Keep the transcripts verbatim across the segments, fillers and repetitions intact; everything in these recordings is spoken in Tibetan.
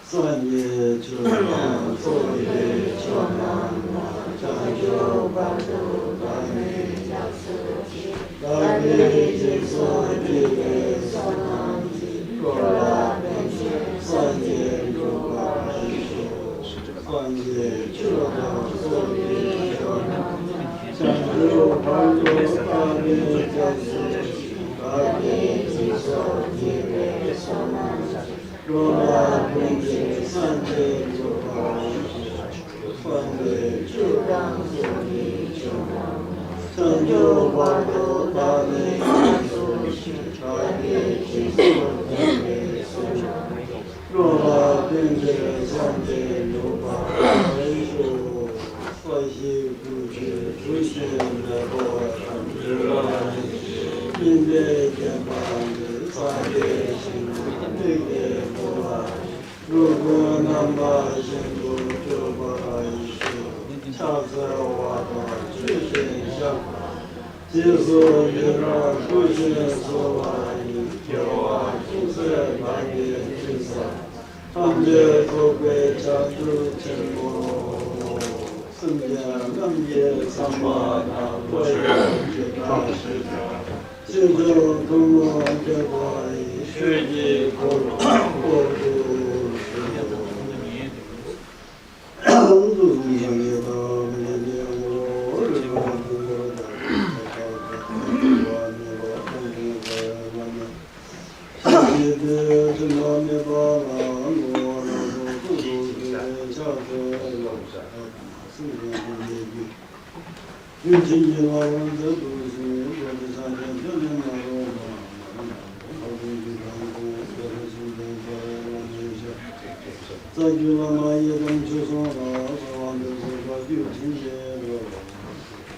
སངས་རྒྱས་ཆོས་དང་ཚོགས་ཀྱི་མཆོག་རྣམས་ལ། བྱང་ཆུབ་བར་དུ་བདག་ནི་སྐྱབས་སུ་མཆི། བདག་གིས་སྦྱིན་སོགས་བགྱིས་པའི་བསོད་ནམས་ཀྱིས། འགྲོ་ལ་ཕན་ཕྱིར་སངས་རྒྱས་འགྲུབ་པར་ཤོག། སངས་རྒྱས་ཆོས་དང་ཚོགས་ཀྱི་མཆོག་རྣམས་ལ། བྱང་ཆུབ་བར་དུ་བདག་ནི་སྐྱབས་སུ་མཆི། བདག་གིས་སྦྱིན་སོགས་བགྱིས་པའི་བསོད་ནམས་ཀྱིས། འགྲོ་ལ་ཕན་ཕྱིར་སངས་རྒྱས་འགྲུབ་པར་ཤོག། སངས་རྒྱས་ཆོས་དང་ཚོགས་ཀྱི་མཆོག་རྣམས་ལ། བྱང་ཆུབ་བར་དུ་བདག་ནི་སྐྱབས་སུ་མཆི། བདག་གིས་སྦྱིན་སོགས་བགྱིས་པའི་བསོད་ནམས་ཀྱིས། འགྲོ་ལ་ཕན་ཕྱིར་སངས་རྒྱས་འགྲུབ་པར་ཤོག། ས་གཞི་ཀུན་གྱི་གྲུ་བཞིན་མེ་ཏོག་བཞིན། སྤྲིན་པའི་བརྒྱན་པ་འདི། ས་གཞིའི་ཞིང་དུ་མིག་གིས་མཐོང་བ། འགྲོ་ཀུན་རྣམ་པ་བཞིན་དུ་སྤྱོད་པར་ཤོག། ཕྱག་འཚལ་བ་དང་མཆོད་ཅིང་བཤགས་པ། རྗེས་སུ་ཡི་རང་བསྐུལ་ཞིང་གསོལ་བ་ཡི། རྒྱལ་བ་ཅུང་ཟད་བདག་གིས་ཅི་བསམ། ཐམས་ཅད་རྫོགས་པའི་བྱང་ཆུབ་ཆེན་པོའོ། སེམས་ཅན་རྣམས་ཀྱི་བསམ་པ་དང་བློ་ཡི་འདོད་པ་ཇི་ལྟར་ཞིག་ཀྱང་། ཕྱིན་ཅི་ལོག་ཐུན་མོང་བརྒྱད་པ་ཡི། ཆོས་ཀྱི་འཁོར་ལོ་བསྐོར་དུ་གསོལ། རྒྱུད་བྱིན་གྱིས་བརླབ་པར་མཛད་དུ་གསོལ། རྡོ་རྗེ་འཆང་ཆེན་ཁྱོད་ནི་མ་ལུས་པ། མ་ལུས་པ་འཕགས་པའི་རྒྱུད་དང་མཐུན། རྡོ་རྗེ་འཆང་ཆེན་ཁྱོད་ནི་མ་ལུས་པ། རྩ་བརྒྱུད་བླ་མ་ཡི་དམ་ཆོས་སྲུང་ལ། གསོལ་བ་འདེབས་སོ་བཀའ་བརྒྱུད་བྱིན་གྱིས་རློབས།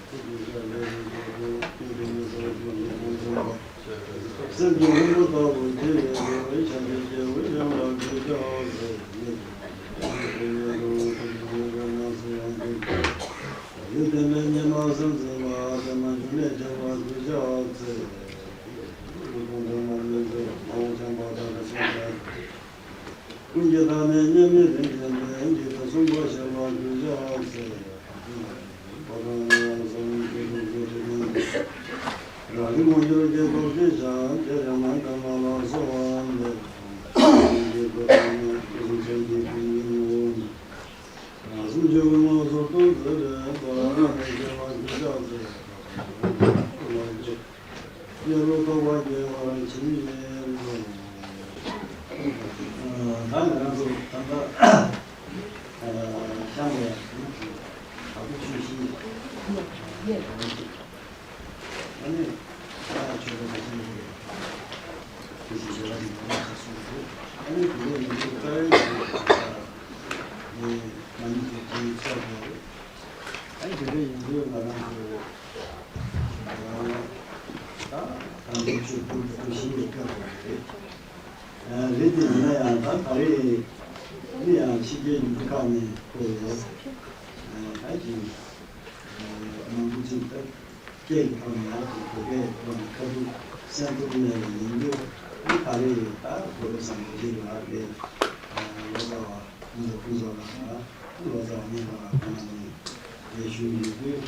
ཐུགས་རྗེ་ཆེན་པོས་ཐུགས་རྗེ་ཆེན་པོས་ཐུགས་རྗེ་ཆེན་པོས། སེམས་ཀྱི་ལྷུན་པོ་ལྟ་བུར་བརྗེ་བའི་ཚུལ། ཞབས་པད་སྐྱེ་བོ་ཡོངས་ལ་གུས་ཕྱག་འཚལ། ཡུལ་དེ་ནས་ཉི་མ་སེམས་ཟིན་པ། པདྨ་འབྱུང་གནས་ཆེན་པོ་གུས་ཕྱག་འཚལ། ཀུན་གྱི་བདག་ཉིད་ཉི་མ་སེམས་ཟིན་པ། ཀུན་གྱི་བདག་ཉིད་མཉམ་མེད་རིན་ཆེན་གདན། འཇིག་རྟེན་གསུམ་པོ་ཞབས་ལ་གུས་ཕྱག་འཚལ། རང་རིག་མངོན་གྱུར་རྒྱལ་པོ་སྟོབས་ཆེ་ཞབས། རྗེ་རེད་མ་ཀརྨ་ལ་གསོལ་བ་འདེབས། རང་སེམས་ཀྱི་ཀུན་གྱི་ངོ་བོ་ཉིད། རང་སེམས་ཆོས་ཀྱི་ངོ་བོ་སོར་རྟོག་མཛད་པའི་ཐོག་ལ་རང་གི་སྐྱེ་བ་ཀུན་བསྐྱངས་ཚེ། གནས་ལུགས་རྟོགས་པ་རྒྱས་པར་བྱིན་གྱིས་རློབས། ད་ང་རང་ཚོ་ད་ལྟ་ཤང་བའི་བདག་པོ་ཆོས་བཞི། ཨ་ནི་ས་ཡ་ཆོས་པ་དེ་བཞིན་དུ་དེ་བཞིན་བྱེད་པ་ཞིག་ཡོང་བ་ཞིག་གསུངས་འདུག་ཨ་ནི་དེ་ནས་ཡིན་གྱི་རྩ་བའི་ནི་མ་ཎི་དེ་དེའི་ཚོགས་དེ། ཨ་ནི་དེ་འདྲ་ཡིན་དུས་ང་རང་ཚོ་ད་དམ་པའི་ཆོས་ཀུན་ཏུ་ཤིང་གི་སྐབས་དེ་རེད། རེད་དེ་ཡིན་ན་ཡང་ད་ད་རེས་ནི་ཡང་ཕྱི་རྒྱལ་ཡུལ་གྲུ་ཁག་ནས་ཁོ་ཡོད། ད་ཅིག་མང་པོ་ཅིག་ད་སྐད་ཀྱི་ཐོག་ནས་ཡང་ཅིག་བོད་སྐད་ཐོག་ནས་ཁ་ཐུག་གསན་ཐུབ་མེད་པ་ཡིན་དུས་ད་རེས་ད་བོད་པ་བཟང་པོ་ཅིག་ལ་དེ་ལོ་ཙཱ་བ་ཀུན་བཟང་ཀུན་བཟང་ལགས་དང་ལོ་ཙཱ་བ་གཉན་ཁང་ལགས་ཁོང་རྣམ་གཉིས་ལས་ཞུ་ཡོད་དུས།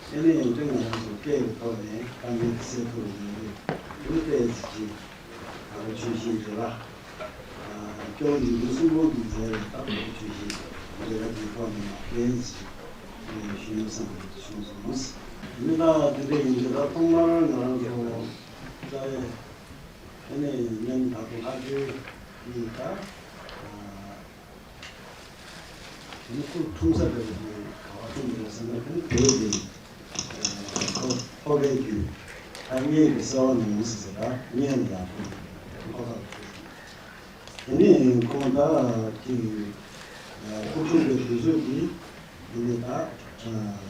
དེ་ནས་ཡང་སྤྲིན་ང་རང་ཚོ་སྐད་ཀྱི་ཐོག་ནས་དཀའ་ངལ་སེལ་ཐུབ་པ་ཡིན་དུས་དེ་ཏོག་ཙམ་ཅིག་ད་ལྟ་ཆོས་བཞིན་རེད་ལ། སྐྱོ་བོ་འཇིག་རྟེན་གསུམ་པོ་གི་མཛད་པའི་ད་ལྟ་ཆོས་བཞིན་རེད་ལ་དེའི་ཐོག་ནས་ཡང་ཏོག་ཙམ་ཞུ་ཡོང་བསམ་བྱུང་སོང་། དེ་ནས་ད་དེ་འདྲ་ཡིན་དུས་ད་ཐོག་མར་ང་རང་ཚོ་རྩ་བའི་དེ་ནས་སྙན་དར་པོ་ལྷག་རྒྱུ་ཡིན་ད། དེ་ནི་སྐུ་འཁྲུངས་ས་དེ་ལ་དེ་ག་བ་འཁྲུངས་པ་རེད་ཟེར་ན་དེ་ནི་བོད་ཀྱི་ཁོ་ཁོ་པའི་རྒྱུད་ད་སྙན་གྱི་གསལ་བ་ནང་ཟེར་ཟེར་ད་སྙན་ལ་ཡང་འཁྲུངས་ཁོ་ཁ་ལ་འཁྲུངས། དེ་ནི་ཁོང་ད་ཅིག་སྐུ་འཁྲུངས་པའི་དུས་ཚོད་དེ་དེ་ནི་ད་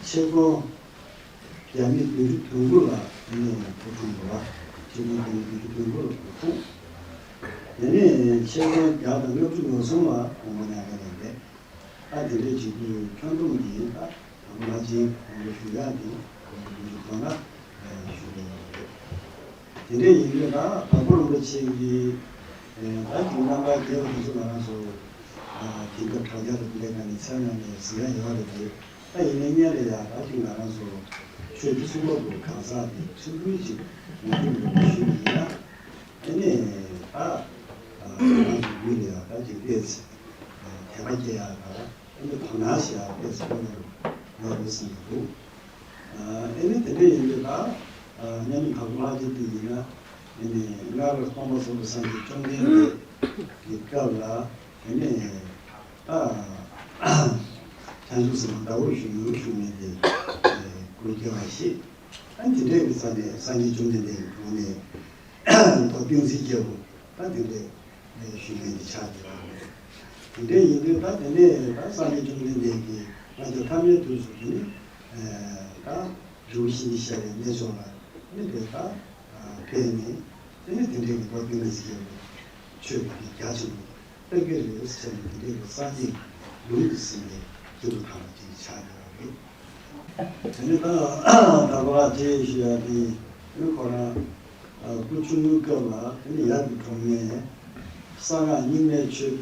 ཆེ་མཐོང་རྒྱ་མི་བདུན་ཅུ་དོན་དགུ་ལ་ནས་སྐུ་འཁྲུངས་འདུག་ལ། ཆེ་མཐོང་རྒྱ་མི་བདུན་ཅུ་དོན་དགུ་ལ་སྐུ་འཁྲུངས། དེ་ནས་ཆེ་མཐོང་བརྒྱ་དང་ལྔ་བཅུ་ང་གསུམ་ལ་དབང་པོ་མྱ་ངན་ལས་འདས། ད་དེ་འདྲའི་བྱེད་དུས་ཁྱོན་བསྡོམས་ཀྱིས་ད་དང་པོ་ལྷ་ཆེན་དབང་པོ་ཞུ་ཡག་གི་དབང་པོ་བདུན་ཅུ་དོན་ལྔ་ཞུ་གི་ཡོད་རེད། དེ་འདྲ་ཡིན་དུས་ད་དྭགས་པོ་རིན་པོ་ཆེ་གིས་ད་རྒྱུད་རྣམ་པར་རྒྱལ་བ་དེ་ཚོ་ང་རང་ཚོ་ དེང་སྐབས་དྲ་རྒྱ་དང་འདི་འདྲའི་སྒང་ནས་འཚོལ་ན་ནས་གཟིགས་ཡ་ཡོད་རེད་དེ། ད་ཡིན་ནའི་སྔོན་ལ་ཡ་ད་ཅིག་ང་རང་ཚོ་ཆོས་ཀྱི་གསུང་རབ་ཀྱི་གང་ཟག་དེ་ཚུལ་ཁུལ་ཅིག་ངོ་སྤྲོད་འདྲ་པོ་ཞུས་པ་ཡིན་ན། ཨ་ནི་ད་ང་རང་ཚོ་ཡུལ་ལ་ཡ་ད་ཅིག་ཏོག་ཙམ་དད་པ་སྐྱེ་ཡ་དང་ཨ་ནི་དོ་སྣང་བྱེད་ཡ་ཏོག་ཙམ་ཁོ་ནར་ཡོད་རེད་བསམ་གྱི་འདུག་ཨ་ནི་དེ་འདྲ་ཡིན་དུས་ད་མཉམ་མེད་དྭགས་པོ་ལྷ་རྗེ་དེ་ཡིན་ན་ཨ་ནི་སྔར་སྟོན་པ་ཟུར་དུ་སངས་རྒྱས་བཅོམ་ལྡན་འདས་ཀྱི་སྐབས་ལ་ཨ་ནི་ད་བྱང་ཆུབ་སེམས་དཔའ་ཟླ་འོད་བཞུགས་ཡུལ་བཞུགས་མི་དེ་སྐུ་སྐྱེ་བ་ཞིག་ཨ་ནི་དེ་འདྲའི་གི་ས་ནས་སངས་རྒྱས་བཅོམ་ལྡན་འདས་ཀྱི་དྲུང་ནས་རྡོ་ཏིང་འཛིན་རྒྱལ་པོ་ད་དེ་འདྲའི་ཞུས་མཁན་གྱི་ཆ་དེ་རང་རེད། དེ་འདྲ་ཡིན་དུས་ད་དེ་ནས་ད་སངས་རྒྱས་བཅོམ་ལྡན་འདས་ཀྱིས་ང་ཚོ་ཐ་མའི་དུས་སུ་དེ་ནི་ད་རི་བོ་ཞི་བདེ་ཤར་བའི་གནས་མཆོག་ལ་ནི་དེ་ད་ཕེབས་ནས་དེ་ནི་དེ་འདྲའི་གི་རྡོ་ཏིང་ངེ་འཛིན་རྒྱལ་པོ་ཆོས་ཀྱི་རྒྱ་ཆེན་པོ་སྟོན་གྱི་རེད་ཟེར་ནས་དེ་འདྲའི་གི་སངས་རྒྱས་ལུང་གིས་ཟིན་པའི་སྐྱེས་བུ་དམ་པ་ཅིག་ཆགས་ཡོད་རེད། དེ་ནི་ད་ད་བ་ཅེས་ཞུ་ཡ་དེ་ནི་ཁོ་རང་སྐུ་ཆུང་ངུའི་སྐབས་ལ་དེ་ནི་ཡབ་ཀྱི་དྲུང་ནས་གསང་སྔགས་རྙིང་མའི་ཆོས།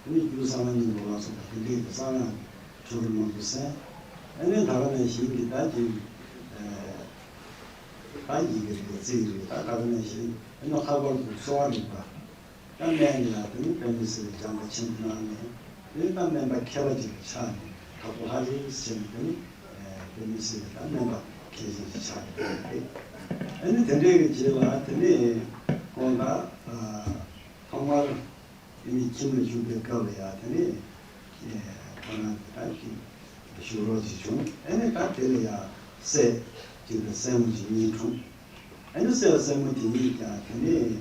དེ་ནི་རྒྱུད་གསང་སྔགས་སྙིང་པོ་ལ་སོགས་པ་དེ་འདྲའི་གི་གསང་སྔགས་ཆོས་སྐོར་མང་པོ་གསན། ཨ་ནི་ད་ག་ནང་བཞིན་གྱི་ད་ཅིག་ད་ཡི་གེ་རིགས་རྩིས་རིགས་ད་ད་ག་ནང་བཞིན་ཨ་ནི་ལྷག་པར་དུ་གསོ་བ་རིག་པ། ད་སྨན་ལ་དེ་ནི་དཔེ་མི་སྲིད་པའི་སྦྱངས་པ་ཆེན་པོ་གནང་ནས་དེ་ནི་ད་སྨན་པ་མཁས་པ་ཅིག་ཆགས་ནས་དྭགས་པོ་ལྷ་རྗེ་ཟེར་ནས་དེ་ནི་དཔེ་མི་སྲིད་པའི་ད་སྨན་པ་མཁས་ཅན་ཅིག་ཆགས་ནས་དེ་ནི་དེ་འདྲའི་གི་རྗེས་ལ་དེ་ནི་ཁོང་ད་ཐོག་མར་དེ་ནི་ཁྱིམ་ལ་བཞུགས་པའི་སྐབས་ལ་ཡ་དེ་ནི་ཁོ་རང་གི་ད་ཅིག་བཞུགས་རོགས་ཅིག་བྱུང་། ཨ་ནི་ད་དེ་ལ་ཡ་སྲས་གཅིག་དང་སྲས་མོ་གཅིག་གཉིས་འཁྲུངས། ཨ་ནི་སྲས་སྲས་མོ་དེ་གཉིས་ཀྱང་དེ་ནས་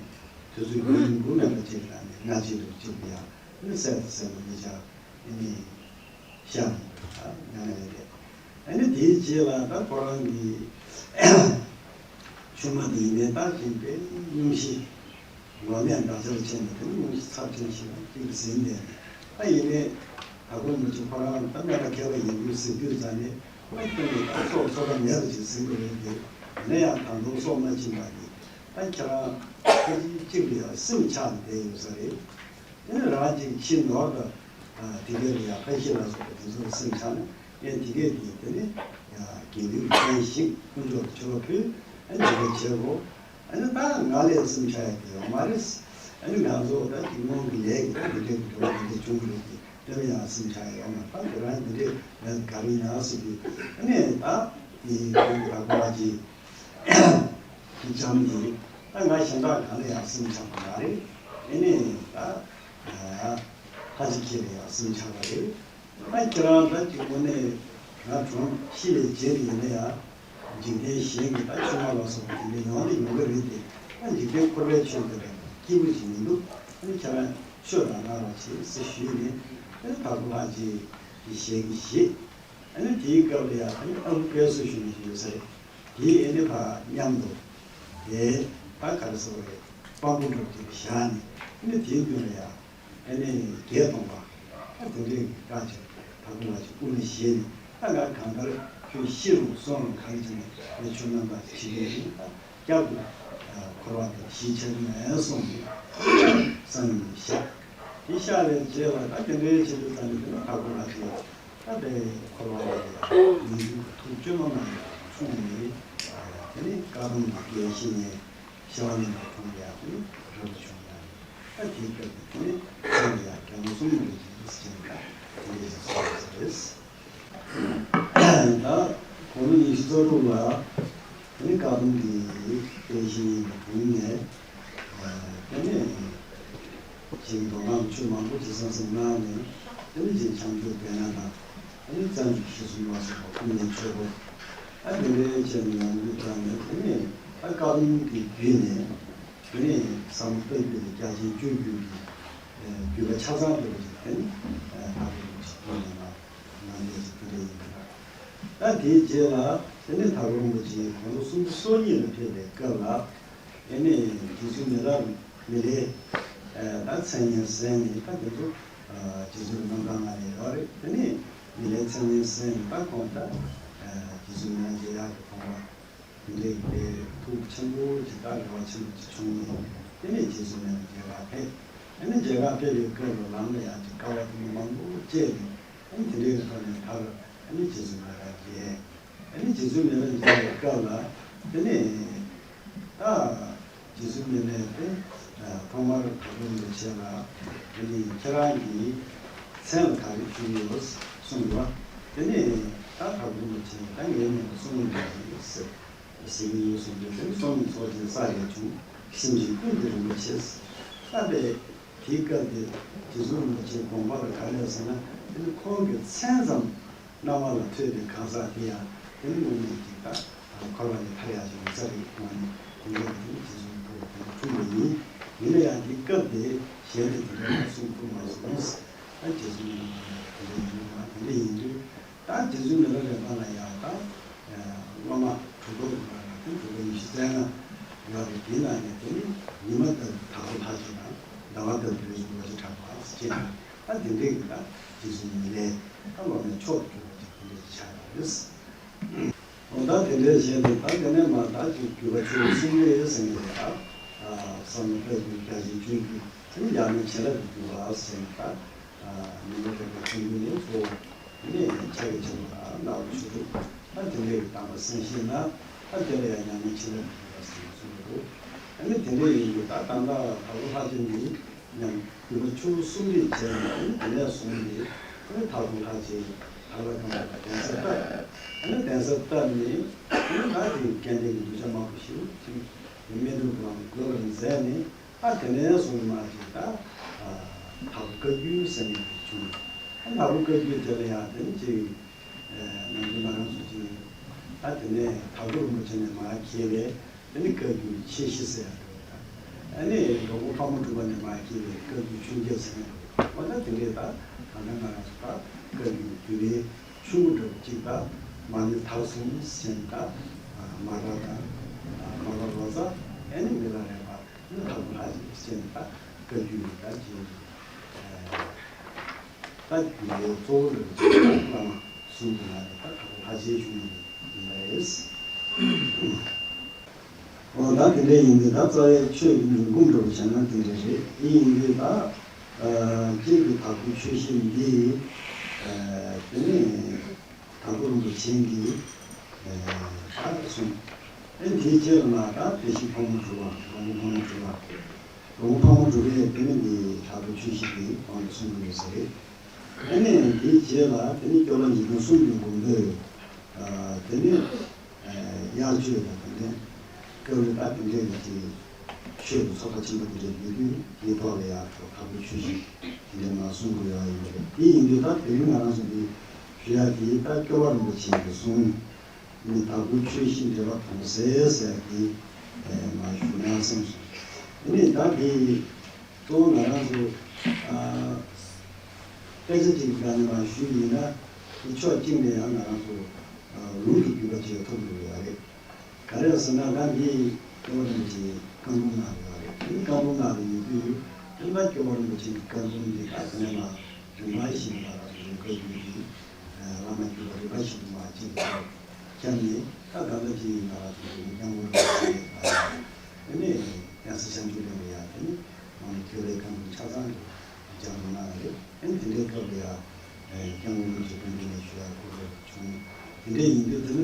དུས་ཚོད་རྒྱུན་རིང་པོ་མེད་པ་ཅིག་ལ་ནི་སྔ་རྗེས་ལ་གཅིག་ལ་ཡང་ཨ་ནི་སྲས་དང་སྲས་མོ་གཉིས་ཆར་ཨ་ནི་ཤར་ཡང་ཡོད་རེད། ཨ་ནི་དེའི་རྗེས་ལ་ད་ཁོ་རང་གི་ཆུང་མ་དེ་ཡིན་ནའི་ད་ཅིག་དཔེ་སྙུང་གཞི། ལོ་ནས་འདག་ཆར་ཆེ་ནས་དེ་ནི་མི་ཚབས་ཆེན་ཞིག་ལ་གཅིག་ཟིན་ནས་ད་ཡིན་ནས་ད་ཁོ་མི་ཚོ་ཁོ་རང་ད་སྨན་པ་མཁས་པ་ཡིན་དུས་ཟིན་དུས་ཙ་ནས་ཁོ་སྟོན་ནས་ད་སྲོག་འཚོ་བ་མེད་པ་ཅིག་ཟིན་དགོས་རེད་འདུག་ཡིན་ན་ཡང་ད་དུང་སྲོག་མ་ཕྱིན་པ་ནི་ད་ཁྱེད་རང་ཁ་ཅིག་གཅིག་ལ་ཡང་སེམས་ཆགས་ནས་བསྡད་ཡོད་ས་རེད། དེ་ནས་རང་གཅིག་ཕྱིར་ནོར་དང་དེ་གས་ལ་ཡང་ཕ་ཤི་ལ་སོགས་པ་དེ་ཚོ་ལ་སེམས་ཆགས་ན་ཡང་དེ་གས་དེ་དེ་ནས་ཡང་དགེ་འདུན་གྱི་རྟེན་ཞིག་དཀོན་མཆོག་ལ་མཆོད་པ་ཕུལ་ཨ་ནི་དེ་གས་བྱེད་དགོས། ཨ་ནི་ད་ང་ལས་སེམས་ཆགས་ཡག་གི་ཡོད་མ་རེད། ཨ་ནི་ང་ཚོ་ད་ཅིག་སྔོན་གྱི་ལས་ཀྱི་ད་འདི་འདྲའི་གི་འགྲོ་བ་འདི་འདྲའི་བྱུང་གི་རེད་ཀྱི་དེ་ལ་ཡང་སེམས་ཆགས་ཡག་ཡོད་མ་རེད། ད་དེ་རང་འདི་འདྲའི་ལས་ག་རེ་ཡིན་ན་ཟེར་དུས་ཨ་ནི་ད་དེ་ཁོང་གི་ད་ཁོ་ར་ཅིག་གི་འཇམ་གྱི་ད་ང་གཞན་དག་གང་ལ་ཡང་སེམས་ཆགས་པ་མ་རེད། ཨ་ནི་ད་ཁ་ཅིག་ཁྱེད་ལ་ཡང་སེམས་ཆགས་པ་རེད། ད་ཁྱེད་རང་ད་ཅིག་དངོས་གནས་ང་གྲོངས་ཤི་བའི་རྗེས་ལ་ཡིན་ན་ཡང་འཇིག་རྟེན་གཞན་གྱི་ད་ཆུང་མ་ལ་སོགས་པ་དེ་འདྲ་ཡོང་ནི་ཡོང་གི་རེད་དེ། ད་འཇིག་རྟེན་འཁོར་བའི་ཆོས་འདི་ལ་སྐྱིད་པོ་ཞིག་མི་འདུག་ཨ་ནི་ཁྱེད་རང་ཆོས་རང་གནང་རོགས་བྱེད་ཟེར་ཞུས་ནས་ཨ་ནི་དྭགས་པོ་ལྷ་རྗེ་གི་ཞལ་གྱིས་བཞེས། ཨ་ནི་དེའི་སྐབས་ལ་ཡང་ཨ་ནི་ཨ་ཁུ་དཔལ་བཟང་ཞུ་མཁན་ཞིག་ཡོད་ས་རེད། དེའི་ཨ་ནི་ཕར་མཉམ་དུ་དེ་ད་ག་རེ་ཟེར་བ་རེད། དཔང་པོ་འདྲ་པོ་ཅིག་བཞག་ནས་ཨ་ནི་དེའི་མདུན་ལ་ཡང་ཨ་ནི་བརྒྱད་སྟོང་པ་ཨ་དེ་འདྲའི་བཀའ་ཅིག་དྭགས་པོ་ལྷ་རྗེ་སྐུ་ལ་བཞེས་ནས་ད་ང་གང་ལྟར་ཁྱོད་ཤི་རུང་གསོན་རུང་གང་བྱས་ནས་ངས་ཁྱོད་རྣམ་པ་ཅིག་བྱེད་ཀྱི་ཡིན། ད་བསྐྱར་དུ་འཁོར་བ་འདིར་གཞིས་ཆགས་ཀྱི་མེད་གསུངས་ནས་སང་ཉིན་གཤེགས། དེ་གཤེགས་པའི་རྗེས་ལ་ད་དེ་འདྲའི་བྱེད་དུས་ཙམ་ནས་དེ་ནས་དྭགས་པོ་ལྷ་རྗེ་ད་དེ་འཁོར་བ་ལ་ཡང་མི་འཇུག་ཐུགས་བཅོས་མ་མ་ཡིན་པར་འཁྲུངས་ནས་དེ་ནས་བཀའ་གདམས་ཀྱི་རྒྱལ་བཞི་ནས་ཤེས་པ་ནས་མ་འཁྲུངས་ཡང་དེ་ནས་རབ་ཏུ་བྱུང་ཡང་ད་དེའི་སྐབས་ཀྱི་དེ་ནས་ཚེ་ལ་ཡང་རྒྱལ་པོ་གསུམ་ལ་རིགས་ཀྱི་ཟེར་ནས་དེ་འདྲའི་ཞིག་གསུངས་པ་རེད། ད་དགུང་ལོ་ཉི་ཤུ་རྩ་དྲུག་ལ་དེ་ནི་བཀའ་གདམས་ཀྱི་དཔལ་གཞི་ཡིན་པ་དྲུང་ནས་དེ་ནས་ཅིག་མདོ་སྔགས་ཆོས་མང་པོ་ཅིག་གསན་གསུམ་གནང་ནས་དེ་ནི་ཅིག་བྱང་ཆུབ་སྡེ་སྣོད་དང་དེ་ནི་བརྩམས་ཆོས་ཞེས་གསུངས་པ་སོགས་པ་ཀུན་ནས་ཆོས་སྐོར་ཨ་དེ་འདྲའི་བྱས་ནས་ཡང་འདུག་དྲངས་ནས་དེ་ནས་ད་བཀའ་གདམས་ཀྱི་བརྒྱུད་ནས་དེ་ནས་ཟབ་མོ་ལྟ་བུའི་རྒྱ་ཆེན་སྤྱོད་བརྒྱུད་ཀྱི་བརྒྱུད་པ་ཆ་ཚང་འདུག་པ་ཅིག་དེ་ནི་ད་དེ་འདྲ་ཅིག་བརྒྱུད་ནས་ལ། ང་འདྲ་ཞིག་དེ་འདྲ་ཡིན་པ་རེད། ད་དེའི་རྗེས་ལ་དེ་ནས་དྭགས་པོ་རིན་པོ་ཆེ་དགུང་ལོ་སུམ་ཅུ་སོ་གཉིས་ལ་ཕེབས་པའི་སྐབས་ལ་ཨེ་ནས་རྗེ་བཙུན་མི་ལ་མི་ལའི་ད་མཚན་སྙན་གསན་ནས་ད་དེ་ཚོ་རྗེ་བཙུན་རྣམ་ཐར་ནང་ལ་ཡོད་རེད། དེ་ནས་མི་ལའི་མཚན་སྙན་གསན་ནས་ད་ཁོང་ད་རྗེ་བཙུན་མི་ལ་མཇལ་ཡག་གི་དགོངས་པ་དེ་འདྲའི་གི་ཐུགས་ཆེན་པོ་ཅིག་ད་རེ་བ་ཆེན་པོ་ཅིག་བྱུང་ནས་དེ་ནས་རྗེ་བཙུན་མི་ལ་མཇལ་ཡག་ཕེབས། ཨ་ནི་མཇལ་ཁ་ཕེབས་པའི་སྐབས་ལ་ལམ་ལ་ཡང་དཀའ་བ་དེ་འདྲ་མང་པོ་སྤྱད་ནས། ཨ་ནི་དེ་འདྲའི་ཐོག་ནས་མཐར་ཨ་ནི་རྗེ་བཙུན་མི་ལ་མཇལ། ཨ་ནི་རྗེ་བཙུན་མི་ལ་མཇལ་བའི་སྐབས་ལ་དེ་ནས་ད་རྗེ་བཙུན་མི་ལས་དེ་ཐོག་མར་དྭགས་པོ་རིན་པོ་ཆེ་ལ་དེ་ནས་ཁྱེད་རང་གི་མཚན་ལ་ག་རེ་ཞུས་ཡོད་གསུངས་པ། དེ་ནས་ད་དྭགས་པོ་རིན་པོ་ཆེ་ད་ངའི་མིང་ལ་གསུང་མི་འདུག་ཟེར། ཟེར་གྱི་ཡོད་གསུངས་ཏེ། དེ་ནི་སོང་ནས་ཚོགས་ཆེན་ས་ཡ་བྱུང་། སེམས་ཅན་ཀུན་ཏུ་རིན་པོ་ཆེ། ད་པས་དེའི་སྐབས་དེ་རྗེ་བཙུན་རིན་པོ་ཆེའི་དགོངས་པ་ལ་ག་རེ་ཟེར་ན། དེ་ནི་ཁོང་གི་མཚན་ཙམ་རྣ་བ་ལ་ཐོས་པའི་གང་ཟག་དེ་ཡང་དེ་ནི་དངོས་གནས་ཀྱི་ད་འཁོར་བ་ལས་ཐར་ཡག་ཅིག་ཡོད་ས་རེད་སྨྲས་ནས། དེ་འདྲ་དེ་ནི་རྗེ་བཙུན་ཁོ་རང་དེ་འཁྲུངས་པ་ཡིན། ཡིན་ན་ཡང་དེའི་སྐབས་དེ་གཞན་དེ་དེ་འདྲ་གསུང་ཐུབ་མ་སོང་། ད་རྗེ་བཙུན་རིན་པོ་ཆེ་དེ་འདྲ་ཡིན་ན་དེ་འདྲ་ཡིན་དུས། ད་རྗེ་བཙུན་མི་ལ་རས་པ་ལ་ཡང་ད་སློབ་མ་དྲུག་པ་དགུ་པ་ལ་དེ་དྲུག་པ་ཉི་ཤུ་རྩ་ལྔ་ཡོད་རེད། དེའི་ནང་ནས་དེ་ནི་ཉི་མ་ལྟར་དྭགས་པོ་ལྷ་རྗེ་དང་ཟླ་བ་ལྟར་བོད་ཀྱི་རྡོ་རྗེ་གྲགས་པ་ཟེར་ཅིག་ད་དེ་འདྲའི་གི་ད་རྗེ་བཙུན་མི་ལའི་ད་སློབ་མའི་མཆོག་ཏུ་གྱུར་པ་ཅིག་དེ་འདྲ་ཅིག་ཆགས་ཡོད་རེད། འོ་ད་དེ་འདྲའི་བྱས་ཏེ་ད་དེ་ནས་མར་ད་ཅིག་བརྒྱུད་པ་ཆོས་སུམ་རེ་ཟེར་ནས་ད་བསམ་ཡས་བཀའ་བརྒྱུད། རྒྱ་ཆེན་བཅུ་བརྒྱུད། དེ་ནས་ཡང་ན་བྱིན་རླབས་ཀྱི་བརྒྱུད་པ་ཟེར་ནས་ད་ཉི་མ་རས་པ་ཆོས་བརྒྱུད་ནས་གཙོ་བོ། དེ་ནས་ཕྱག་གི་ཆེན་པོ་དང་ནག་པོ་ཆོས་དྲུག་ད་དེ་འདྲའི་གི་དམ་པ་གསན་ཤེས་ན། ད་དེ་ལ་ཡང་ཉམས་ལེན་བྱེད་ལ་འགྲིག་པ་ཟེར་ནས་གསུངས་འདུག་ཨ་ནི་དེ་འདྲ་ཡིན་དུས་ད་ད་ལྟ་དྭགས་པོ་ལྷ་རྗེ་ནི་ཉམས་བརྒྱུད་པ་ཆོས་སུམ་རེ་བྱས་ནས། ཨ་ནི་དེ་ནས་བཟུང་སྟེ་ཨ་ནི་དྭགས་པོ་ལྷ་རྗེ་དྭགས་ལྷ་ཁང་པ་ལ་གདན་ས་བཏབ། ཨ་ནི་གདན་ས་བཏབ་ནས་ཨ་ནི་ད་དེ་སྐལ་ལྡན་གྱི་གདུལ་བྱ་མང་པོ་ཞིག་ཅིག་སྨིན་གྲོལ་གྱི་ལམ་བགྲོད་པར་མཛད་ནས། ཨ་དེ་ནས་བཟུང་མ་ཅིག་ད་དྭགས་པོ་བཀའ་བརྒྱུད་ཟེར་ནས་བྱུང་། ཨ་དྭགས་པོ་བཀའ་བརྒྱུད་དེ་ལ་ཡང་དེ་ནི་ཅིག་ནམ་རྒྱུན་ང་རང་ཚོ་ཅིག་ཨ་དེ་ནས་དྭགས་པོ་རིན་པོ་ཆེ་ནས་མར་ཁྱེར་བའི་དེ་ནི་བཀའ་བརྒྱུད་ཆེ་བཞི་ཟེར་ཡག་འདྲ་བོ་དང་། ཨ་ནི་འགྲོ་མགོན་ཕག་མོ་གྲུ་པ་ནས་མར་ཁྱེར་བའི་བཀའ་བརྒྱུད་ཆུང་བརྒྱད་ཟེར་ཡག་འདྲ་བོ། འོ་ད་དེ་འདྲའི་ད་ད་ལྟ་ང་རང་ཚོ་ད་བཀའ་བརྒྱུད་བརྒྱུད་པའི་ཆུང་ངུ་འདྲ་བོ་ཅིག་ད་མ་ཎི་དྭགས་གསུམ་ཟེར་ནས་ད་མ་ག་དང་མ་ག་ལོ་ཙཱ། ཨ་ནི་མི་ལ་རས་པ། ནི་དྭགས་པོ་ལྷ་རྗེ་ཟེར་ནས་ད་བཀའ་བརྒྱུད་ནས་ད་ཅིག་ད་རྒྱུད་ལས་གཙོ་བོ་རེད་ཅེས་བླ་མ་གསུམ་གྱི་ནང་ནས་ད་དྭགས་པོ་ལྷ་རྗེའི་གཞུང་ནས་ཡིན་པ་རེད། འོ་ད་དེ་འདྲ་ཡིན་དུས་ད་རྩ་བའི་ཆོས་ཀྱི་འབྱུང་ཁུངས་འདྲ་བོ་བྱས་ན་དེ་འདྲ་རེད། དེ་ཡིན་དུས་ད་སྤྱིར་གྱི་དྭགས་པོའི་ཆོས་གཞི་འདི་དེ་ནས། དྭགས་པོ་རིན་པོ་ཆེ་གིས་ཨ་གསུངས། ཨ་དེའི་རྗེས་ལ་མར་ད་བདེ་གཤེགས་ཕག་མོ་གྲུ་པ། འགྲོ་མགོན་ཕག་མོ་གྲུ་པ། འགྲོ་མགོན་ཕག་མོ་གྲུ་པས་དེ་ནི་འདི་དྭགས་པོའི་ཆོས་གཞི་འདི་ཁོང་ལ་གསུངས་ཡོད་ས་རེད། ཨ་ནི་དེའི་རྗེས་ལ་དེ་ནི་སྐྱོབ་པ་འཇིག་རྟེན་གསུམ་གྱི་མགོན་པོས་དེ་ནི་དབྱར་ཆོས་དང་དེ་ནས་སྐབས་རེ་ད་དེ་འདྲའི་གི་ཆོས་ཀྱི་ཚོགས་པ་ཆེན་པོ་དེ་འདྲ་ཡོད་དུས། དེའི་ཐོག་ལ་ཡང་དྭགས་པོའི་ཆོས་གཞི་དེ་འདྲ་མར་གསུང་དགོས་ཡག་ཡིན་པ་རེད། དེ་ཡིན་དུས་ད་དེ་རིང་ང་རང་ཚོ་འདི་ཞུ་ཡག་དེ་ད་སྐྱོབ་པ་རིན་པོ་ཆེ་གི་གསུང་ནི་དྭགས་པོའི་ཆོས་གཞི་འགྲེལ་པ་དྭངས་གསལ་ཟེར་ཡག་དེ་མར་ཞུ་ན་བསམ་སོང་། དེ་ནས་ད་དེ་གཙོ་བོ་ང་རང་ཚོ་ཨ་སྐད་ཆ་ཅིག་གི་སྒང་ནས་མར་ཞུས་ཡིན་ན། དེ་ཕྱོགས་གཅིག་ནས་ཡང་ང་རང་ཚོ་ཨ་ལུང་གི་བརྒྱུད་པ་ཅིག་ཐོབ་འགྲོ་གི་ཡོད་རེད། ག་རེ་ཟེར་ན་ད་འདི་སྐྱོབ་པ་རིན་པོ་ཆེའི་བཀའ་འབུམ་ནང་ལ་ཡོད་རེད། དེ་བཀའ་འབུམ་ནང་ལ་ཡོད་དུས་དེ་ལ་སྐྱོབ་པ་རིན་པོ་ཆེའི་བཀའ་འབུམ་འདི་ད་དེ་ནས་མར་རིམ་པ་བཞིན་དུ་ང་རང་ཚོ་བཀའ་བརྒྱུད་ཀྱི་བླ་མ་བརྒྱུད་པ་རིམ་པ་བཞིན་དུ་མར་གཅིག་ཏུ་བསྐྱངས་ནས། ད་ད་ལྟ་ཅིག་ང་རང་ཚོ་སྐྱབས་མགོན་རིན་པོ་ཆེ་དེ་ནས་གདན་ས་བྱང་ཆུབ་གླིང་ལ་ཡང་དེ་ནས་མར་སྐྱོབ་པའི་བཀའ་འབུམ་ཆ་ཚང་དུ་སྦྱང་དགོས་གནང་བ་རེད། ཨ་ནི་དེ་འདྲའི་སྐབས་ལ་ཡང་སྐྱབས་མགོན་རིན་པོ་ཆེ་དཔལ་ལྡན་ལ་ཞུ་ཡག་སྐུ་འཚོ་བྱུང་། དེ་འདྲ་ཡིན་དུས་དེ་ནི་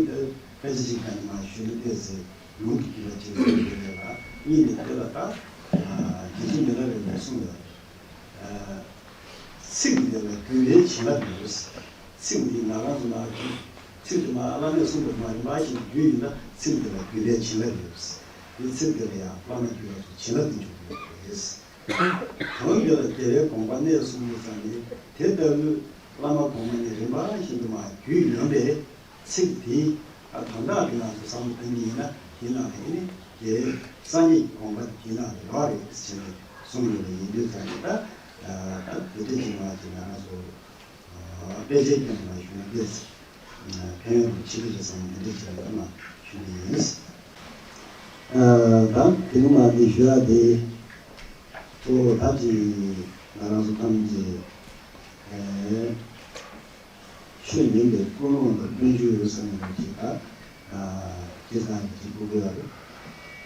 དཔེ་ཆ་ཅིག་ག་ནས་མར་ཞུས་ན་བལྟས་ཚེ་ལུང་གི་བརྒྱུད་པ་ཅིག་ཡོད་པ་རེད་ལ། གཉིས་ནས་དེ་ལ་ད་རྗེ་བཙུན་མི་ལ་རས་པས་གསུངས་ཡོད་རེད། ཚིག་འདི་ལ་བརྒྱུད་པའི་བྱིན་རླབས་ཡོད། ཚིག་འདི་ང་རང་ཚོ་མར་བརྒྱུད། ཚིག་འདི་མར་བླ་མས་གསུངས་པ་མར་རིམ་པ་བཞིན་དུ་བརྒྱུད་ཡིན་ན་ཚིག་འདི་ལ་བརྒྱུད་པའི་བྱིན་རླབས་ཡོད། དེ་ཚིག་འདི་ལ་ཡང་བླ་མ་བརྒྱུད་པ་ཚོ་བྱིན་རླབས་འདི་འཇུག་གི་ཡོད་པ་རེད། གང་འདི་ལ་རྒྱལ་བའི་དགོངས་པ་གནས་གསུངས་པའི་ཙང་ནི་དེ་ལྟ་བུའི་བླ་མ་གོང་མ་ནས་རིམ་པ་བཞིན་དུ་མར་བརྒྱུད་ཡོང་པས། ཚིག་དེ་ད་དོན་དག་གི་ནང་དུ་བསམ་བློ་གཏོང་གི་ཡིན་ན་དེའི་ནང་ལ་ཨ་ནི་རྒྱལ་བའི་སངས་རྒྱས་ཀྱི་དགོངས་པ་དེ་དེའི་ནང་ལ་ཡོད་རེད་ཟེར་ནས་གསུངས་ཡོད་པ་ཡིན་དུས་ཙང་ནི་ད་ད་དེ་འདྲ་ཅིག་མ་ཅིག་ང་རང་ཚོ་དཔེ་ཆའི་སྟེང་ལ་ཞུ་ན་དཔེ་ཕན་ཡོན་དང་ཆེ་བ་རེད་བསམ་ནས་དེ་འདྲ་ཅིག་ལ་ཡང་ཞུ་གི་ཡིན། ད་དེ་རིང་མ་དེ་ཞུ་ཡག་དེ་གཙོ་བོ་ད་ཅིག་ང་རང་ཚོ་ཐམས་ཅད་ཆོས་ཉན་པའི་ཀུན་སློང་དང་ཀུན་སྤྱོད་ཡོད་ས་ནས་ཅིག་ད་སྐྱེས་ཙང་གི་ཅིག་དགོས་ཀྱི་ཡོད་རེད།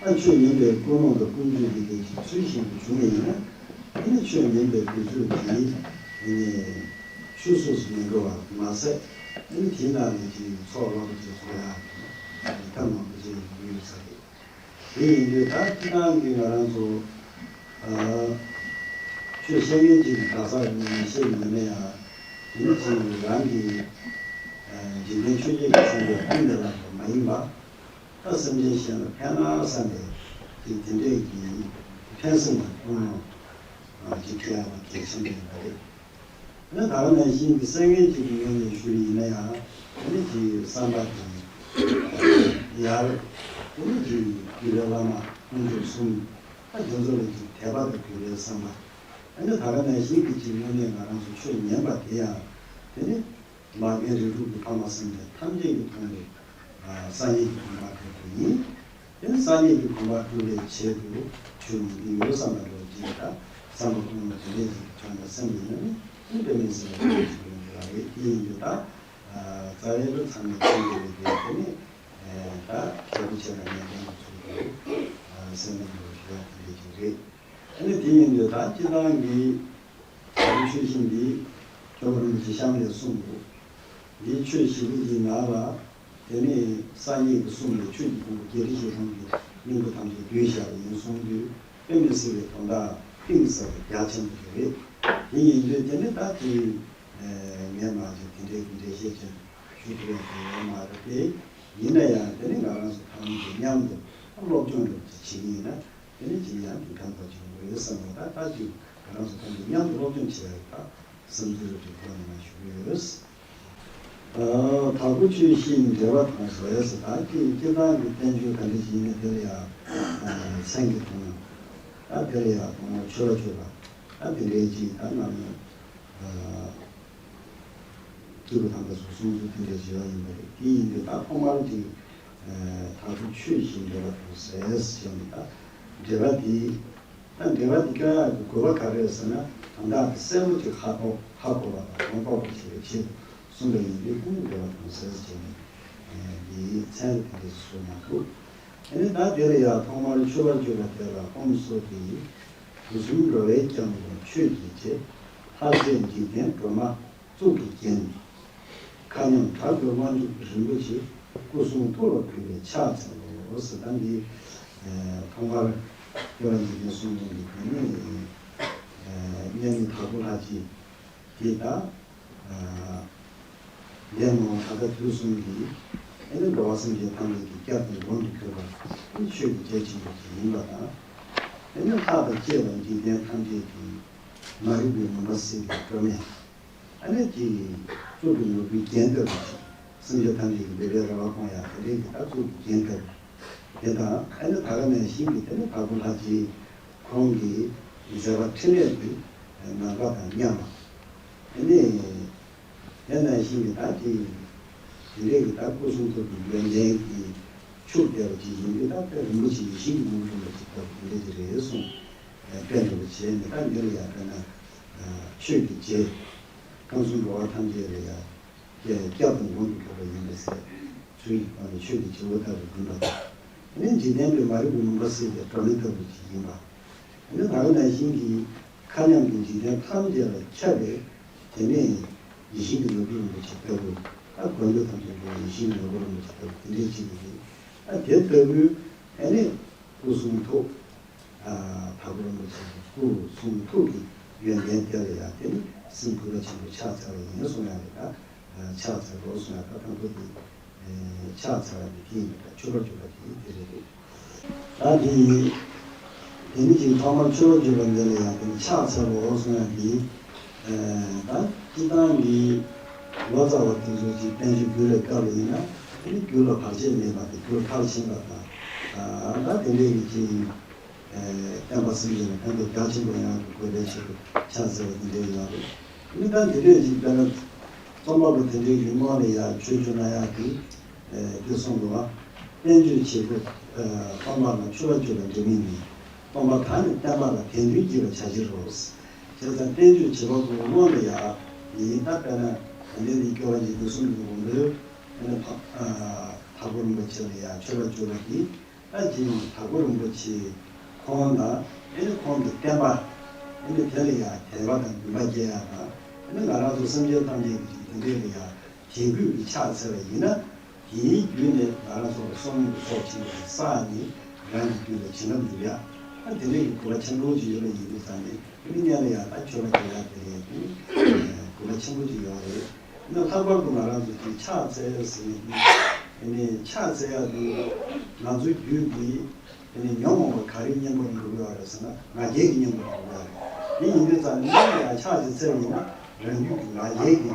ད་ཆོས་ཉན་པའི་ཀུན་སློང་དང་ཀུན་སྤྱོད་འདི་གའི་ཅིག་ཚུལ་བཞིན་དུ་བྱུང་བ་ཡིན་ན། ཨ་ནི་ཆོས་ཉན་པའི་དུས་ཚོད་དེ་ཨ་ནི་ཆུད་ཟོས་སུ་མི་འགྲོ་བ་མ་ཟད། ཨ་ནི་དེའི་ནང་ནས་ཀྱི་ཚོགས་རླབས་ཆེན་བཟོ་ཡག་གི་ཐབས་མང་པོ་ཅིག་ཡོད་ས་རེད། དེ་ཡིན་དུས་ད་སྤྱི་བཏང་གི་ང་རང་ཚོ་ཨ་ཆོས་བཤད་མཁན་ཅིག་གི་ག་ས་ནས་བཤད་ཡིན་ན་ཡང་། དེ་ནི་ཅིག་རང་གི་ཨ་འཇིག་རྟེན་ཆོས་བརྒྱད་ཀྱི་ཚོགས་པའི་ཀུན་ནས་ལངས་པ་མ་ཡིན་པ། ད་སེམས་ཅན་གཞན་ལ་ཕན་ན་བསམ་པའི་ཅིག་དེ་འདྲས་ཀྱི་ཕན་སེམས་ཀྱི་ཀུན་སློང་ཅིག་ཁྱེར་ཡག་གི་གལ་ཆེན་པོ་ཡིན་པ་རེད། ད་ནི་ད་ག་ནང་བཞིན་གྱི་གསལ་ངན་ཅིག་གི་ངོས་ནས་ཞུ་ཡིན་ན་ཡང་། དེ་ནི་ཅིག་བསམ་པ་དང་ཡར། དེ་ནི་ཅིག་གུས་པའི་བླ་མ་དཀོན་མཆོག་གསུམ། ད་དེ་ཚོ་ལ་ཅིག་དད་པ་དང་གུས་པའི་བསམ་པ། ད་ནི་ད་ག་ནང་བཞིན་གྱི་ཅིག་དངོས་གནས་ང་རང་ཚོ་ཆོས་ཉན་པ་དེ་ཡང་། དེ་ནི་མ་རྒན་རིགས་དྲུག་གི་ཕ་མ་སེམས་ཅན་ཐམས་ཅད་ཀྱི་དོན་དུ་སངས་རྒྱས་ཀྱི་གོ་འཕང་སྒྲུབ་པ་ཡིན། དེ་ནི་སངས་རྒྱས་ཀྱི་གོ་འཕང་སྒྲུབ་པའི་ཆེད་དུ་ཆོས་ཉན་གྱི་ཡོད་བསམ་པ་འདྲ་བོ་ཅིག་ད་བསམ་པ་ཀུན་སློང་དེ་འདྲས་ཅིག་བྱུང་ན་སེམས་ཡིན་ན་ནི་དཔེ་མི་སྲིད་པ་ཞིག་ཡོང་གི་ཡོད་རེད། དེ་ཡིན་དུས་ད་རྩ་བའི་ལོ་ཚང་མས་མཁྱེན་གྱི་རེད་དེ། དེ་ནི་ད་ཁྱད་པར་ཆེ་བ་ངས་ལྡན་གྱི་ཚུལ་དུ་སེམས་ནང་དུ་ཞུ་ཡག་དེ་འདྲས་ཅིག་རེད། ཨ་ནི་དེ་ཡིན་དུས་ད་སྤྱི་བཏང་གི་ད་རུང་ཆོས་བཞིན་འདི་སྐྱོབ་རིན་པོ་ཆེ་གཤམ་ལས་གསུངས་འདུག་འདིའི་ཆོས་བཞི་པོ་འདིའི་ནང་ལ། དེ་ནས་སངས་རྒྱས་ཀྱིས་གསུངས་པའི་ཆོས་ཀྱི་ཕུང་པོ་བརྒྱད་ཁྲི་བཞི་སྟོང་གི་སྙིང་པོ་ཐམས་ཅད་བསྡུས་བཞག་པ་ཡིན་གསུངས་དུས། དཔེ་མི་སྲིད་པའི་དོན་དག་གཏིང་ཟབ་པའི་རྒྱ་ཆེན་པོ་ཞིག་རེད། དེ་ཡིན་དུས་དེ་ནི་ད་དེ་ངས་མ་ཅིག་དེ་འདྲའི་གི་འགྲེལ་བཤད་ཅིག་ཞུ་ཐུབ་ཡག་དེ་ཡོད་མ་རེད་དེ། ཡིན་ན་ཡང་དེ་ནི་ང་རང་ཚོ་ཚང་མ་གིས་མཉམ་དུ་སློབ་སྦྱོང་འདྲ་ཅིག་བྱེད་ཀྱི་ཡིན་ན། དེ་ནི་ཅིག་ཡང་དེ་གང་ལྟར་ཅིག་ཡོང་གི་ཡོད་བསམ་པ་དང་། ད་ཅིག་ང་རང་ཚོ་ཚང་མ་མཉམ་དུ་སློབ་སྦྱོང་བྱེད་ཡག་གི་ད་བསམ་ཚུལ་རེ་ཐོག་ནས་ང་ཞུ་གི་ཡོད། ཨ། དྭགས་པོ་ཆོས་བཞིའི་འགྲེལ་པ་དང་ཟེར་ཡ་ཟེར། ད་ཅིག་སྤྱིར་བཏང་གི་བསྟན་བཅོས་ག་འདྲ་ཞིག་ཡིན་ན་དེ་ལ་ཡང་མཚན་གྱི་དོན། ད་དེ་ལ་ཡང་ཐོག་མར་མཆོད་པ་མཆོད་པ། ད་དེ་འདྲའི་ཅིག་ད་ནང་ཡང་ཨ། སྐྱེས་བུ་དམ་པ་ཚོས་གསུང་ཚུལ་དེ་འདྲ་བྱས་པ་ཡིན་པ་རེད། དེ་ཡིན་དུས་ད་ཐོག་མར་ཅིག་ཨ། དྭགས་པོ་ཆོས་བཞིའི་འགྲེལ་པ་དང་ཟེར་བྱས་ནས། ད་འགྲེལ་པ་དེ། ད་འགྲེལ་པ་འདི་སྐྱོན་ཡག་གི་དགོས་པ་ག་རེ་རེད་ཟེར་ན། དོན་དག་དེ་གསལ་པོ་ཅིག་ཧ་གོ་ཧ་གོ་བ་དང་ཡོང་ཐབས་ཅིག་བྱེད་གསུངས་པ་ཡིན་དུས། ཨ་ནི་འགྲེལ་པ་དང་ཟེར་བྱས་ནས་འདིའི་མཚན་དེ་འདྲ་ཞིག་གསུངས་མ་ཐུབ། ཨ་ནི་ད་དེ་ལ་ཡང་ཐོག་མར་མཆོད་པ་མཆོད་པ་དེ་ལ་ཨོཾ་སྭསྟི། དུག་གསུམ་འགྲོ་བས་བསྐྱངས་པའི་ཆོས་ཀྱི་རྗེ། ལྷར་བཅས་འཇིག་རྟེན་སྒྲོན་མ་གཙུག་གི་རྒྱན། མཁའ་མཉམ་དྲག་གི་དབང་ཕྱུག་རིན་པོ་ཆེ། སྐུ་གསུང་ཐུགས་ལ་གུས་པས་ཕྱག་འཚལ་ལོ་ཟེར། ད་འདི་ཐོག་མར་སྐྱོབ་པ་འཇིག་རྟེན་གསུམ་མགོན་གྱི་དེ་ནས་མཉམ་མེད་དྭགས་པོ་ལྷ་རྗེ་དེ་དང་། ལན་མང་ད་ལྟ་དུས་གསུམ་གྱི་ཨ་ནི་འགྲོ་བ་སེམས་ཅན་ཐམས་ཅད་ཀྱི་སྐྱབས་དང་མགོན་དུ་གྱུར་པ་ནི་ཆོས་ཀྱི་རྗེ་ཆེན་པོ་ཞིག་ཡིན་པ་དང་། ཨ་ནི་ལྷ་དང་བཅས་པ་འཇིག་རྟེན་ཐམས་ཅད་ཀྱི་མ་རིག་པའི་མུན་པ་སེལ་བའི་སྒྲོན་མེ། ཨ་ནི་ཅིག་གཙུག་གི་ནོར་བུའི་རྒྱན་ལྟ་བུ་ཅིག་སེམས་ཅན་ཐམས་ཅད་ཀྱི་འདོད་པའི་རེ་བ་སྐོང་ཡག་དེ་འདྲའི་གི་ད་གཙུག་གི་རྒྱན་ལྟ་བུ་དེ་དང་། ཨ་ནི་ད་ག་ནང་བཞིན་གྱི་དེ་ནི་དྭགས་པོ་ལྷ་རྗེ་ཁོང་གི་མཛད་པ་འཕྲིན་ལས་ཀྱི་ནམ་མཁའ་དང་མཉམ་པ། ཨ་ནི་དེ་ནང་བཞིན་གྱི་ད་ཅིག་དེ་འདྲའི་གི་ད་སྐུ་གསུང་ཐུགས་ཀྱི་ཡོན་ཏན་གྱིས་ཕྱུག་བསྡད་པ་ཅིག་ཡིན་དུས། ད་དཔེ་རིན་པོ་ཆེ་ཡིད་བཞིན་གྱི་ནོར་བུ་རིན་པོ་ཆེ་ལྟ་བུ་དེ་འདྲ་ཅིག་རེད་གསུངས། དཔེ་འདྲ་བོ་བྱས་ནས། ད་འདི་ལ་ཡང་དཔེར་ན་ཆོས་ཀྱི་རྗེ། ཁམས་གསུམ་འགྲོ་བ་ཐམས་ཅད་ལ་ཡང་སྐྱབས་དང་མགོན་དུ་གྱུར་པ་ཡིན་པ་ཟེར། ཚུལ་གྱི་སྒོ་ནས་ཆོས་ཀྱི་རྗེ་བོ་ལྟ་བུ་ཡིན་པ་དང་། དེ་ནས་འཇིག་རྟེན་པའི་མ་རིག་པའི་མུན་པ་སེལ་བའི་སྒྲོན་མེ་ལྟ་བུ་ཅིག་ཡིན་པ། དེ་ནས་ད་ག་ནང་བཞིན་གྱི་མཁའ་མཉམ་གྱི་འཇིག་རྟེན་ཐམས་ཅད་ལ་ཁྱབ་པའི་དེ་ནས་ཡིད་བཞིན་གྱི་ནོར་བུ་རིན་པོ་ཆེ་ལྟ་བུ། ད་དགོས་འདོད་ཐམས་ཅད་འགྲོ་བའི་ཡིད་བཞིན་གྱི་ནོར་བུ་རིན་པོ་ཆེ་ལྟ་བུ་དེ་འདྲའི་ཅིག་ཡིན། ད་དེ་ལྟ་བུའི་ཨ་ནི་སྐུ་གསུང་ཐུགས། ཨ། དྭགས་པོ་རིན་པོ་ཆེ་གི་སྐུ་གསུང་ཐུགས་ཀྱི་ཡོན་ཏན་དེ་ལ་ཡང་དེ་ནི་སེམས་གུས་པ་ཆེན་པོས་ཕྱག་འཚལ་བ་ཡིན་གསུང་ཡག་རེད། ད་ཕྱག་འཚལ་ལོ་གསུང་ཡག་ད་དང་པོ་དེ་ཕྱག་འཚལ་བ་དེ་དེ་ཡིན་པ། ད་མཆོད་པ་མཆོད་པ་དེ་དེ་རེད། ད་དེ་ཡིན། དེ་ནི་ཅིག་ཐོག་མར་མཆོད་པ་མཆོད་པ་འདི་ལ་ཡང་དེ་ནི་ཕྱག་འཚལ་ལོ་གསུང་ཡག་དེ། ཨ། ད་སྤྱིར་བཏང་གི་ལོ་ཙཱ་བ་དེ་ཚོ་ཅིག་བསྟན་བཅོས་རྒྱུད་ལ་བཀར་བ་ཡིན་ན། དེ་ནི་རྒྱུད་ལ་བར་ཆད་མེད་པ་དང་རྒྱུད་མཐར་ཕྱིན་པ་དང་། ཨ། ད་དེ་འདྲའི་གི་ཅིག་ཨ། བསྟན་པ་སེམས་ཅན་ལ་ཕན་ཐོགས་རྒྱ་ཆེན་པོ་ཡོང་ཡག་གི་དགོས་པའི་ཆེད་དུ་ཕྱག་འཚལ་བ་དེ་འདྲ་ཡོད་རེད། ཨ་ནི་ད་དེ་འདྲས་ཅིག་དཔེར་ན་རྩོམ་པ་པོ་དེ་འདྲའི་གི་སྔོན་ལ་ཡང་ཆོས་བརྗོད་གནང་ཡག་གི་ཨ། དེ་གསུངས་འདུག་པ། བསྟན་བཅོས་བྱེད་པོ། ཨ། སྟོན་པ་ལ་མཆོད་པ་བརྗོད་པ་འབྲས་མེད་ནི། སྟོན་པ་དག་ནི་བསྟན་པ་ལ་དད་འདུན་བགྱིས་པར་བྱ་ཕྱིར་རོ། བྱས་ཙང་བསྟན་བཅོས་བྱེད་པ་པོའི་སྔོན་ལ་ཡང་ཡིན། ད་དཔེར་ན་དེ་འདྲའི་གི་སྐྱོབ་པ་འཇིག་རྟེན་གསུམ་གྱི་མགོན་པོའི་ཨ་ནི་དྭགས་པོ་རིན་པོ་ཆེ་ལ་ཡང་མཆོད་པ་བརྗོད་པ་དེ། ད་རྗེ་དྭགས་པོ་རིན་པོ་ཆེ་ཁོང་དང་། ཨ་ནི་ཁོང་གི་བསྟན་པ་ ཨ་ནི་དེ་ལ་ཡང་དད་པ་དང་འདུན་པ་སྐྱེ་ཡ་དང་། ཨ་ནི་ང་རང་ཚོ་སེམས་ཅན་ཐམས་ཅད་ཀྱི་དེ་འདྲའི་ལ་ཡང་དད་གུས་ཀྱི་ཕྱག་འཚལ་བ་ཡིན་ན། དེའི་བརྒྱུད་ནས་ང་རང་ཚོ་ལ་བསོད་ནམས་ཀྱི་ཚོགས་ཆེན་པོ་ཞིག་བསགས་ནས། རང་གི་རྒྱུད་ལ་བྱིན་རླབས་འཇུག་ཡ། ཨ་དེ་འདྲའི་གི་གོ་བ་ཆེན་པོ་ཅིག་ཡོད་པ་ཡིན་དུས་ཙང་ནས། ཨ་ནི་སྔོན་ལ་ཡང་ད་མཆོད་པ་རྒྱག་ཡ་དེ་རེད། དེ་ནི་གོ་བ་ཆེན་པོ་ཅིག་ཡོད་རེད། ཨ་ནི་ལྷག་པར་དུ་ང་རང་ཚོ་དེ་ཕྱག་འཚལ་ཟེར་ནས། ཨ་ནི་ཕྱག་འཚལ་ཡ་དེ་ང་ཚོའི་རྒྱུད་ཀྱི། དེ་ནི་ཉོན་མོངས་པ་ག་རེའི་གཉེན་པོར་འགྲོ་གི་ཡོད་རེད་ཟེར་ན། ང་རྒྱལ་གྱི་གཉེན་པོར་འགྲོ་གི་ཡོད་རེད། དེ་ཡིན་དུས་ཙང་ནི་ཡང་ཕྱག་ཅིག་འཚལ་ཡིན་ན། རང་རྒྱུད་ཀྱི་ང་རྒྱལ་གྱི་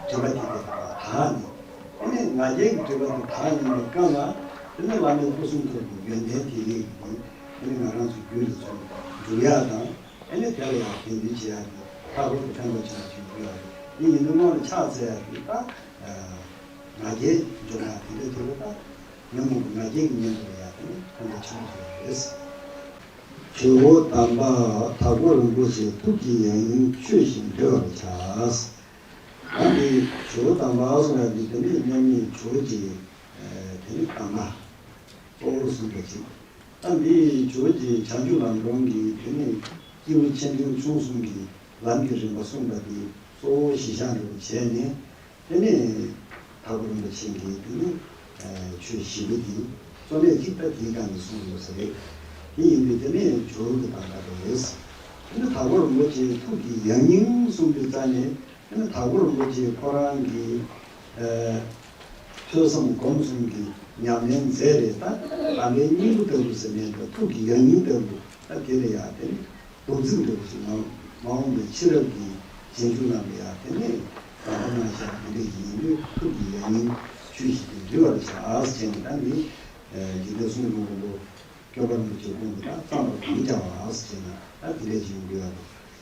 སྒྲིབ་པ་དེ་དག་དག་ནས། དེ་ནས་ང་རྒྱལ་གྱི་སྒྲིབ་པ་དེ་དག་ཡིན་པའི་སྐབས་ལ། དེ་ནས་བླ་མའི་སྐུ་གསུང་ཐུགས་ཀྱི་ཡོན་ཏན་དེ་ཉིད་ཀྱིས། དེ་ནས་ང་རང་ཚོའི་རྒྱུད་ལ་ཚུར་འཇུག་ཡ་དང་། དེ་ནས་དེ་ལ་ཡང་དད་འདུན་བྱེད་ཡ་དེ་ལྷག་པར་དུ་ཕན་ཐོགས་ཆེན་པོ་ཅིག་ཡོད་རེད། དེ་ཡིན་དུས་སྔོན་ལ་ཕྱག་འཚལ་ཡ་དེ་ད། ང་རྒྱལ་འཇོག་ཡ་དེ་འདྲ་དེ་ལ་ད། ཉོན་མོངས་པ་ང་རྒྱལ་གྱི་གཉེན་པོ་ལ་ཡ་དེ་ནི་ཕན་ཐོགས་ཆེན་པོ་ཡོད་རེད། ཇོ་བོ་དམ་པ་དྭགས་པོ་རིན་པོ་ཆེ་ཐུགས་ཀྱི་ཡང་སྙིང་ཆོས་བཞིན་འགྲེལ་བར་བྱ། ད་འདི་ཇོ་བོ་དམ་པ་གསུང་ཡ་འདི། དེ་ནི་མཉམ་ཉིད་ཇོ་བོ་རྗེ། དེ་ནི་དམ་པ་གཙོ་བོར་གསུངས་པ་ཅིག་ད་འདི་ཇོ་བོ་རྗེ་བྱང་ཆུབ་ལམ་སྒྲོན་གྱི་དེ་ནི་སྐྱེས་བུ་ཆེ་འབྲིང་ཆུང་གསུམ་གྱི་ལམ་གྱི་རིམ་པ་གསུངས་པ་འདི་གཙོ་བོ་གཞི་བཞག་འདྲ་བོ་བྱས་ནས། དེ་ནས་དྭགས་པོ་རིན་པོ་ཆེ་གིས་དེ་ནས་ཆོས་བཞི་པོ་འདི་གཙོ་གནད་ཅིག་ད་དེའི་སྒང་ནས་གསུངས་ཡོད་ས་རེད། དེ་ཡིན་དུས་དེ་ནས་ཇོ་བོ་གི་དམ་པ་རེད། དེ་ནས་དྭགས་པོ་རིན་པོ་ཆེའི་ཐུགས་ཀྱི་ཡང་སྙིང་གསུངས་དུས་ཙང་ནས། དེ་ནས་དྭགས་པོ་རིན་པོ་ཆེ་ཁོ་རང་གི་ཨ་ཐོས་བསམ་སྒོམ་གསུམ་གྱི་ཉམས་ལེན་མཛད་རེད། ད་དམ་པའི་སྙིང་པོ་ལྟ་བུ་ཟེར་ནས། ད་ཐུགས་ཀྱི་ཡང་སྙིང་ལྟ་བུ། ད་དེ་ལ་ཡང་དེ་ནས་རྡོག་རྫིས་འདྲ་བོ་ཞིག་ནང་མ་འོངས་པའི་ཕྱི་རབས་ཀྱི་རྗེས་འཇུག་རྣམས་ལ་ཡང་དེ་ནས་དམ་པ་གནང་བཞག་དེ་འདྲ་ཡིན་དུས། ཐུགས་ཀྱི་ཡང་སྙིང་ཆོས་བཞིན་དུ་འདུལ་བར་བྱ་ཟེར་ནས། ད་འདི་འཇིག་རྟེན་གསུམ་མགོན་པོ་སྐྱོབ་པ་རིན་པོ་ཆེ་ཀུན་གྱི་ད་བརྩམས་པར་དམ་བཅའ་བ་ཟེར་ནས། ད་དེ་འདྲ་ཞིག་འདུལ་བ་རེད།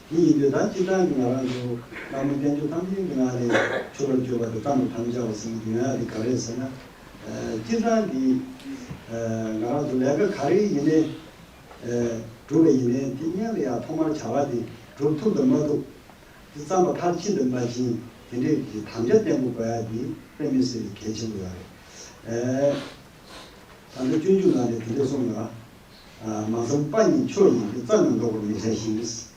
དེ་ཡིན་དུས་ད་སྤྱིར་བཏང་གི་ང་རང་ཚོ་བླ་མ་བསྟེན་མཆོག་ཐམས་ཅད་ཀྱི་ནང་ནས་མཆོད་པར་གྱུར་པ་དེ་བརྩམས་པར་དམ་བཅའ་བ་ཟེར་ནས་འདོན་ཡ་དེ་ག་རེ་ཟེར་ན། ཨ་སྤྱིར་བཏང་གི་ཨ་ང་རང་ཚོ་ལས་ཀ་ག་རེ་ཡིན་ནའི། ཨ་སྒྲུབ་པ་ཡིན་ནའི་དེ་སྔོན་ལ་ཡང་ཐོག་མར་བྱ་བ་དེ་སྒྲུབ་ཐུབ་དང་མ་ཐུབ། དེ་བརྩམས་པ་མཐར་ཕྱིན་དང་མ་ཕྱིན། དེ་འདྲའི་གི་དམ་བཅའ་བརྟན་པོ་དགོས་ཡ་དེ་དཔེ་མི་སྲིད་པའི་གལ་ཆེན་པོ་ཡོད་རེད། ཨ་ད་ལྟ་སྤྱོད་འཇུག་ནང་ནས་དེ་འདྲ་གསུངས་ཡོད། ཨ་མ་བསམ་པ་ཉིད་མཆོག་ཡིན་ཏེ། རྩ་ནས་འདོགས་པར་མི་བྱ་ཞིང་།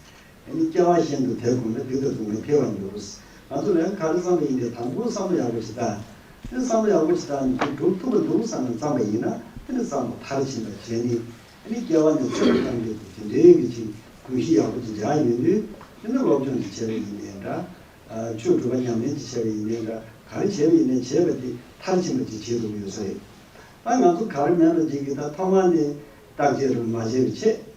ཨ་ནི་སྐྱེ་བ་གཞན་དུ་དེ་གོམས་ན། སྡིག་དང་སྡུག་བསྔལ་འཕེལ་བར་འགྱུར། ང་ཚོ་ལས་ག་རེ་བརྩམས་པ་ཡིན་ཏེ། དང་པོ་བསམ་བློ་ཡག་པོ་ཞིག་བཏང་། དེ་བསམ་བློ་ཡག་པོ་ཞིག་བཏང་ནས་དེ་སྒྲུབ་ཐུབ་པ་འདུག་བསམ་ནས་བརྩམས་པ་ཡིན་ན། དེ་ནི་བརྩམས་པ་མཐར་ཕྱིན་པ་བྱས་ནས། ཨ་ནི་སྐྱེ་བ་ནས་ཚེ་རབས་ཐམས་ཅད་དུ་དེ་འདྲའི་གི་ཅིག་གོམས་གཤིས་ཡག་པོ་ཅིག་འཇགས་ཡོང་དུས། དེ་ནི་སློབ་སྦྱོང་ཅིག་བྱས་པ་ཡིན་ནའི་འདྲ། ཨ་ཆོས་སྒྲུབ་པ་ཉམས་ལེན་ཅིག་བྱས་པ་ཡིན་ནའི་འདྲ། ག་རེ་བྱས་པ་ཡིན་ནའི་བྱས་པ་དེ་མཐར་ཕྱིན་པ་ཅིག་བྱེད་ཐུབ་ཀྱི་ཡོད་ས་རེད། ད་ང་ཚོ་ག་རེ་མེད་པ་ཅིག་གིས་ད་ཐོག་མ་ནས་བརྟག་དཔྱད་རུ་མ་བྱས་པའི་ཆེད།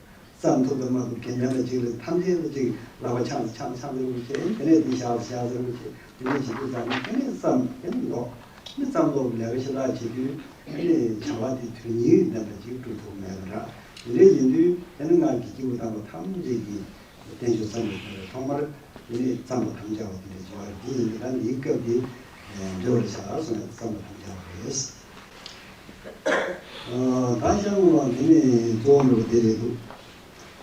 བརྩམས་ཐུབ་དང་མ་ཐུབ་དགེ་རྒན་ལ་ཅིག་ལ་ཐམས་ཅད་ལ་ཅིག་ལག་པ་འཆང་འཆང་འཆང་ཟེར་བ་བྱས། དེ་ནས་འདི་བཞག་བཞག་ཟེར་བ་བྱས། དེ་ནས་བྱེད་དུས་ཙམ་ནས་དེ་ནས་བརྩམས། དེ་ནས་ལོག་དེ་ནས་བརྩམས་ལོག་ལས་ཀ་ཞེ་དྲག་བྱེད་དུས། དེ་ནས་བྱ་བ་དེ་དོན་སྙིང་ལྡན་པ་ཅིག་སྒྲུབ་ཐུབ་མེད་པ་འདྲ། དེ་འདྲ་ཡིན་དུས་དེ་ནི་སྔར་གྱི་སྐྱེས་བུ་དམ་པ་ཐམས་ཅད་ཀྱིས་བསྟན་བཅོས་བརྩམས་པའི་ཐོག་ནས་ཐོག་མར་དེ་ནས་བརྩམས་པ་དམ་བཅའ་བ་དེ་འདྲ་བྱུང་བ་རེད། དེ་ཡིན་དུས་ད་འདིའི་སྐབས་དེ་འབྲེལ་བར་བྱ་གསུངས་ནས་བརྩམས་པ་དམ་བཅའ་བ་རེད། ད་ཤར་ངོས་ལ་དེ་ནས་གཙོ་བོ་འདྲ་བོ་དེ་རེད་འདུག་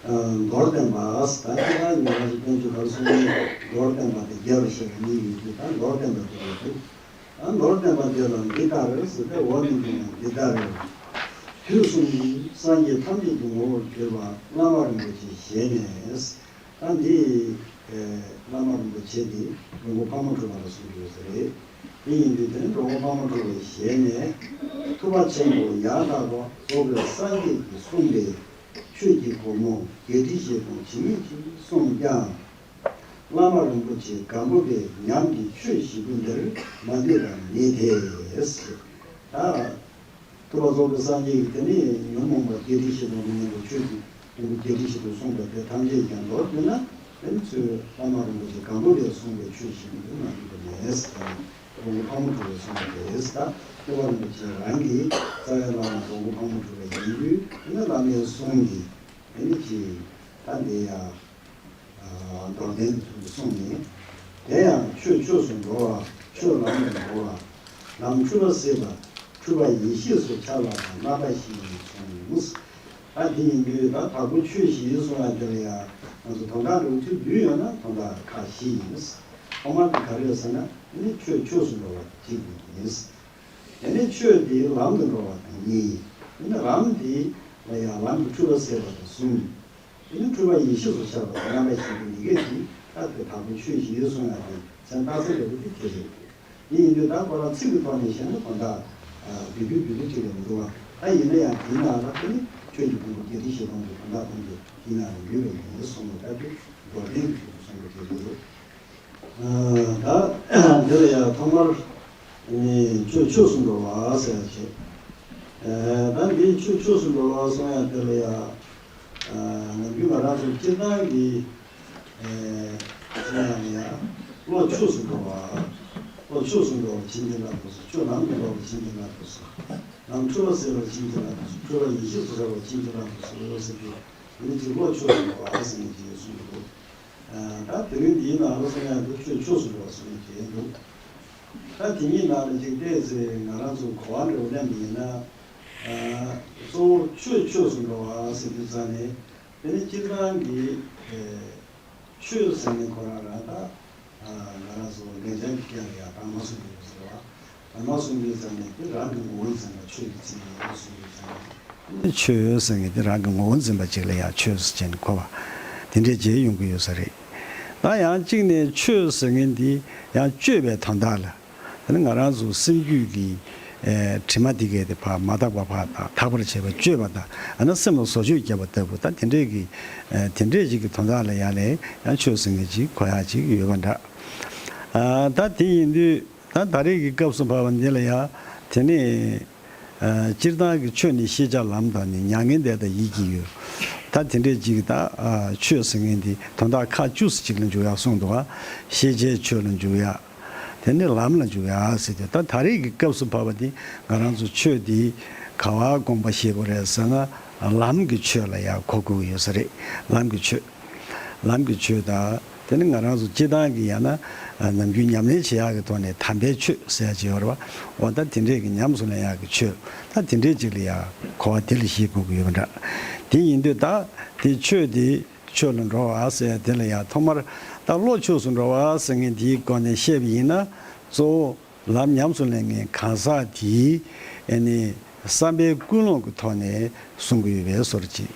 མདོར་བསྟན་པ། ད་ཁྱེད་རང་ཉེ་བར་དུ་བསྟན་བཅོས་ག་རེ་གསུངས་ནས། མདོར་བསྟན་པ་དེ་རྒྱས་པར་བཤད་པ་གཉིས་ཡོད་དུས། ད་མདོར་བསྟན་པ་དེ་རེད་འདུག་ད་མདོར་བསྟན་པ་དེ་ལ་འདི་ལྟར་ཟེར་ཏེ། འོ་ན་དེ་ཡང་འདི་ལྟར། དུས་གསུམ་དུ་སངས་རྒྱས་ཐམས་ཅད་ཀྱི་ངོ་བོར་གྱུར་པ་བླ་མ་རིན་པོ་ཆེའི་ཞལ་ནས། ད་འདི་བླ་མ་རིན་པོ་ཆེ་འདི་ལོངས་སྐུ་ཕག་མོ་གྲུ་པ་ལ་གསུངས་ཡོད་ས་རེད། དེ་ཡིན་དུས་དེ་ནི་ལོངས་སྐུ་ཕག་མོ་གྲུ་པའི་ཞལ་ནས། ཐུབ་པ་ཆེན་པོ་ཡང་དག་པ་རྫོགས་པའི་སངས་རྒྱས་ཀྱིས་གསུངས་པའི་ཆོས་ཀྱི་སྒོ་མོ་བརྒྱད་ཁྲི་བཞི་སྟོང་ཇི་སྙེད་ཅིག་གསུངས་ཀྱང་། བླ་མ་རིན་པོ་ཆེ་སྒམ་པོ་པའི་ཉམས་ཀྱི་ཆོས་བཞི་པོ་འདིར་མ་འདུས་པ་མེད་དེ། ད་ཐུབ་པ་རྫོགས་པའི་སངས་རྒྱས་ཀྱིས་དེ་ནས་ཉོན་མོངས་པ་བརྒྱད་ཁྲི་བཞི་སྟོང་དུ་མཉམ་པའི་ཆོས་ཀྱི་དོན་བརྒྱད་ཁྲི་བཞི་སྟོང་གསུངས་པ་དེ་ཐམས་ཅད་ཀྱང་མདོར་བསྡུས་ན། དེ་ནི་ཚུར་བླ་མ་རིན་པོ་ཆེ་སྒམ་པོ་པས་གསུངས་པའི་ཆོས་བཞི་པོ་འདིར་མ་འདུས་པ་མེད་ཟེར། ལོངས་སྐུ་ཕག་མོ་གྲུ་པས་གསུངས་པ་རེད། ད་ཐུབ་པ་རིན་པོ་ཆེ་རང་གི་རྩ་བའི་བླ་མ་ལོངས་སྐུ་ཕག་མོ་གྲུ་པ་ཡིན་དུས། དེ་ནི་བླ་མའི་གསུང་གིས་དེ་ནི་ཅིག་ད་འདི་ཡང་མདོར་བསྟན་དུ་གསུངས་ནས། དེ་ཡང་ཆོས་ཆོས་སུ་འགྲོ་བ། ཆོས་ལམ་དུ་འགྲོ་བ། ལམ་འཁྲུལ་པ་སེལ་བ། འཁྲུལ་པ་ཡེ་ཤེས་སུ་འཆར་བ་དང་རྣམ་པ་བཞི་ཡིན་གསུངས། ད་དེ་ཡིན་དུས་ད་དྭགས་པོ་ཆོས་བཞི་གསུང་བ་དེ་ལ་ཡང་ང་ཚོ་དོན་དག་འདྲ་བོ་ཅིག་བསྡུས་ཡོང་ན་དོན་དག་ཁག་བཞི་ཡིན། ཐོག་མར་དེ་ག་རེ་ཡོད་ཟེར་ན། དེ་ནི་ཆོས་ཆོས་སུ་འགྲོ་བ་གཅིག་ཡིན། དེ་ནི་ཆོས་དེ་ལམ་དུ་འགྲོ་བ་དང་གཉིས། དེ་ནི་ལམ་དེ་ལ་ཡང་ལམ་གྱི་འཁྲུལ་པ་སེལ་བ་དང་གསུམ། དེ་ནི་འཁྲུལ་པ་ཡེ་ཤེས་སུ་ཤར་བ་དང་རྣམ་པ་བཞི་པོའི་ཡི་གེ་དེ་ད་དེ་དང་པོའི་ཆོས་བཞི་གསུངས་ཡ་དེ་མཚན་རྟགས་གསལ་འདྲ་པོ་དེ་དེ་རེད། དེ་ཡིན་དུས་ད་ཁོ་རང་ཚིག་གི་ཐོག་ནས་བཤད་ན་དོན་དག་བསྡུས་རྒྱུ་བསྡུས་རྒྱུ་གཅིག་ལས་མི་འདུག་བ། ད་ཡིན་ན་ཡང་དེའི་ནང་ལ་དེ་ནི་ཆོས་ཀྱི་ཕུང་པོ་བརྒྱད་ཁྲི་བཞི་སྟོང་གི་དོན་དག་ཐམས་ཅད་དེའི་ནང་ལ་ཡོད་པ་ཡིན་གསུངས་པ་ལྟ་བུའི་མདོར་བསྟན་གྱི་ཆོས་ཀྱི་གསུང་པ་དེ་རེད། ད་འདི་ལ་ཡང་ཐོག་མར་ནི་ཆོས་ཆོས་སུ་འགྲོ་བ་ཟེར་ཡ་བྱས། ད་འདི་ཆོས་ཆོས་སུ་འགྲོ་བ་གསུང་ཡ་དེ་ལ་ཡང་ནམ་རྒྱུན་ང་རང་ཚོ་སྤྱིར་བཏང་གི་གསུང་ཡ་ལ་ཡང་བློ་ཆོས་སུ་འགྲོ་བ། བློ་ཆོས་སུ་འགྲོ་བར་བྱིན་གྱིས་བརླབ་ཏུ་གསོལ། ཆོས་ལམ་དུ་འགྲོ་བར་བྱིན་གྱིས་བརླབ་ཏུ་གསོལ། ལམ་འཁྲུལ་པ་སེལ་བར་བྱིན་གྱིས་བརླབ་ཏུ་གསོལ། འཁྲུལ་པ་ཡེ་ཤེས་སུ་ཤར་བར་བྱིན་གྱིས་བརླབ་ཏུ་གསོལ་ཟེར་དུས་འདི་ནི་ཅིག་བློ་ཆོས་སུ་འགྲོ་བ་ཟེར་ནས་ཅིག་གསུངས་འདུག་ད་དེ་རིང་འདིའི་ནང་ལ་གསུང་ཡག་འདི་ཆོས་ཆོས་སུ་འགྲོ་བ་གསུངས་བྱས་འདུག་ད་དེ་གཉིས་ནང་ནས་ཅིག་བལྟས་ཚེ་ང་རང་ཚོ་གོ་བ་འདྲ་བོ་ལེན་པ་ཡིན་ན། གཙོ་བོ་ཆོས་ཆོས་སུ་འགྲོ་བ་ཟེར་དུས་ཙང་ནས་དེ་ནི་སྤྱིར་བཏང་གི་ཆོས་ཟེར་ནས་ཁོ་རང་རང་ད་ང་རང་ཚོ་ལེགས་སྦྱར་གྱི་སྐད་ལ་ཡང་བར་མ་གསུམ་ཡོད་ཟེར་བ། བར་མ་གསུམ་གྱི་ཙང་ནས་དེ་རང་གི་ངོ་བོའི་ཙམ་ལ་ཆོས་ཀྱི་ཚིག་ཡིན་གསུངས་པའི་ཙང་ནས། ཆོས་ཟེར་མཁན་དེ་རང་གི་ངོ་བོ་འཛིན་པ་ཅིག་ལ་ཡང་ཆོས་ཟེར་བྱས་ནས་གོ་བ་དེ་འདྲས་བྱས་ཡོང་གི་ཡོད་ས་རེད། ད་ཡང་གཅིག་ནས་ཆོས་ཟེར་མཁན་དེ་ཡང་སྤྱོད་པའི་དོན་དག་ལ། ད་ནི་ང་རང་ཚོ་སེམས་རྒྱུད་ཀྱི་ཨེ་དྲི་མ་དེ་གས་དེ་ཕར་མ་དག་པ་ཕར་དག་པར་བྱེད་པ་སྤྱོད་པ་དང་། ཨ་ན་སེམས་ལ་བཟོ་བཅོས་བརྒྱབ་པ་ལྟ་བུ། ད་དེ་འདྲས་ཀྱི་ཨེ་དེ་འདྲས་ཅིག་གི་དོན་དག་ལ་ཡང་ལས་ཡང་ཆོས་ཟེར་མཁན་ཅིག་གོ་ཡག་ཅིག་ཡོད་པ་འདྲ། ཨ་ད་དེ་ཡིན་དུས། ད་ད་རེས་ཀྱི་སྐབས་སུ་བབ་པ་འདི་ལ་ཡང་དེ་ནི་ཨ་སྤྱིར་བཏང་གི་ཆོས་ནི་ཤེས་བྱ་ལམ་དང་ནི། མྱ་ངན་འདས་དང་ཡིད་ཀྱི་ཡུལ། ད་དེ་འདྲས་ཅིག་ད་ཨ་ཆོས་ཟེར་མཁན་འདི་དོན་དག་ཁག་བཅུ་ཙམ་ཅིག་ལ་འཇུག་ཡག་གསུངས་འདུག་བ། ཤེས་བྱའི་ཆོས་ལ་འཇུག་ཡག་དེ་ནི་ལམ་ལ་འཇུག་ཡག་ཟེར་དུས། ད་ད་རེས་ཀྱི་སྐབས་སུ་བབ་པ་འདི་ང་རང་ཚོ་ཆོས་འདི་ག་བ་དགོངས་པ་བཞེས་དགོས་རེད་ཟེར་ན། ལམ་གྱི་ཆོས་ལ་ཡང་གོ་དགོས་ཀྱི་ཡོད་ས་རེད། ལམ་གྱི་ཆོས། ལམ་གྱི་ཆོས་དང་། དེ་ནི་ང་རང་ཚོ་སྤྱིར་བཏང་གི་ཡང་ན་ནམ་རྒྱུན་ཉམས་ལེན་བྱེད་ཡག་གི་ཐོག་ནས་དམ་པའི་ཆོས་ཟེར་ཡག་ཅིག་ཡོད་རེད་བ། འོ་ད་དེ་འདྲས་ཀྱི་ཉམས་སུ་ལེན་ཡག་གི་ཆོས། ད་དེ་འདྲས་ཅིག་ལ་ཡང་གོ་བ་དེ་ལ་བཞེས་དགོས་ཀྱི་ཡོད་པ་འདྲ། དེ་ཡིན་དུས་ད་དེ་ཆོས་དེ་ཆོས་ལ་འགྲོ་བ་ཟེར་ཡག་དེ་ལ་ཡང་ཐོག་མར་ད་བློ་ཆོས་སུ་འགྲོ་བ་ཟེར་མཁན་དེའི་སྒོ་ནས་བཤད་པ་ཡིན་ན། གཙོ་བོ་ལམ་ཉམས་སུ་ལེན་མཁན་གང་ཟག་དེའི་ཨེ་ནི་བསམ་པའི་ཀུན་སློང་གི་ཐོག་ནས་གསུང་གི་ཡོད་པའི་བཟོ་འདྲ་ཅིག་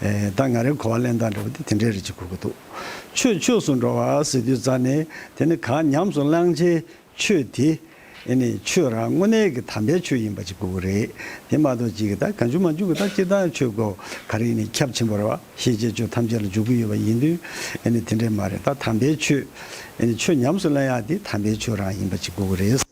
ཨེ་ད་ང་རའི་གོ་བ་ལེན་སྟངས་འདྲ་བོ་དེ་དེ་འདྲའི་རིགས་ཅིག་གོ་གི་འདུག་ཆོས་ཆོས་སུ་འགྲོ་བ་ཟེར་དུས་ཙང་ནས་དེ་ནི་གང་ཉམས་སུ་བླང་བྱའི་ཆོས་དེ་ཨེ་ནི་ཆོས་རང་དངོས་གནས་ཀྱི་དམ་པའི་ཆོས་ཡིན་པ་ཅིག་གོ་གི་རེད། དེ་མ་གཏོགས་ཅིག་གི་ད་གང་བྱུང་མང་བྱུང་གི་ད་སྤྱིར་བཏང་ཆོས་གོ་ག་རེ་ཡིན་ནའི་ཁྱབ་ཆེན་པོ་རེད་བ། ཤེས་བྱའི་ཆོས་ཐམས་ཅད་ལ་འཇུག་གི་ཡོད་པ་ཡིན་དུས། ཨེ་ནི་དེ་འདྲས་མ་རེད། ད་དམ་པའི་ཆོས། ཨེ་ནི་ཆོས་ཉམས་སུ་ལེན་ཡག་དེ་དམ་པའི་ཆོས་རང་ཡིན་པ་ཅིག་དགོས་ཀྱི་རེད།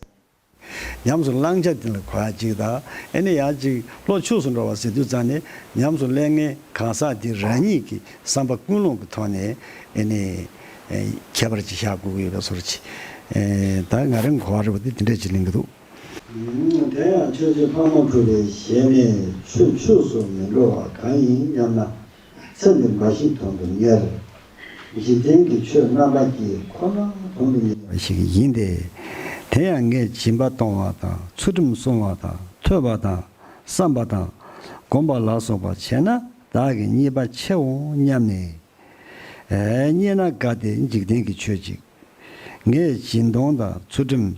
ཉམས་སུ་བླང་བྱ་དེ་ལ་གོ་ཡག་ཅིག་དང་། ཨེ་ནི་ཡང་ཅིག་བློ་ཆོས་སུ་འགྲོ་བ་ཟེར་དུས་ཙང་ནས་ཉམས་སུ་ལེན་མཁན་གང་ཟག་དེ་རང་ཉིད་ཀྱི་བསམ་པ་ཀུན་སློང་གི་ཐོག་ནས་ཨེ་ནི་ཨེ་ཁྱད་པར་ཅིག་བཞག་དགོས་ཀྱི་ཡོད་པའི་བཟོ་འདྲ་ཅིག་ཨེ་ད་ང་རང་གོ་བ་རེད་པ། དེ་དེ་འདྲས་ཅིག་ལེན་གྱི་འདུག་དེ་ཡང་ཆོས་རྗེ་ཕག་མོ་གྲུ་པའི་ཞལ་ནས་ཆོས་ཆོས་སུ་མི་འགྲོ་བ་གང་ཡིན་སྙམ་ན། ཚེ་འདི་འབའ་ཞིག་དོན་དུ་གཉེར། འཇིག་རྟེན་གྱི་ཆོས་རྣམ་པ་ཀུན་ཁོ་ན་དོན་དུ་གཉེར་བ་ཞིག་ཡིན་ཏེ། དེ་ཡང་ངས་སྦྱིན་པ་གཏོང་བ་དང་། ཚུལ་ཁྲིམས་བསྲུང་བ་དང་། ཐོས་པ་དང་། བསམ་པ་དང་། སྒོམ་པ་ལ་སོགས་པ་བྱས་ན་བདག་གི་རྙེད་པ་ཆེའོ་སྙམ་ནས། རྙེད་ན་དགའ་སྟེ་འཇིག་རྟེན་གྱི་ཆོས་ཅིག་ངས་སྦྱིན་གཏོང་དང་ཚུལ་ཁྲིམས་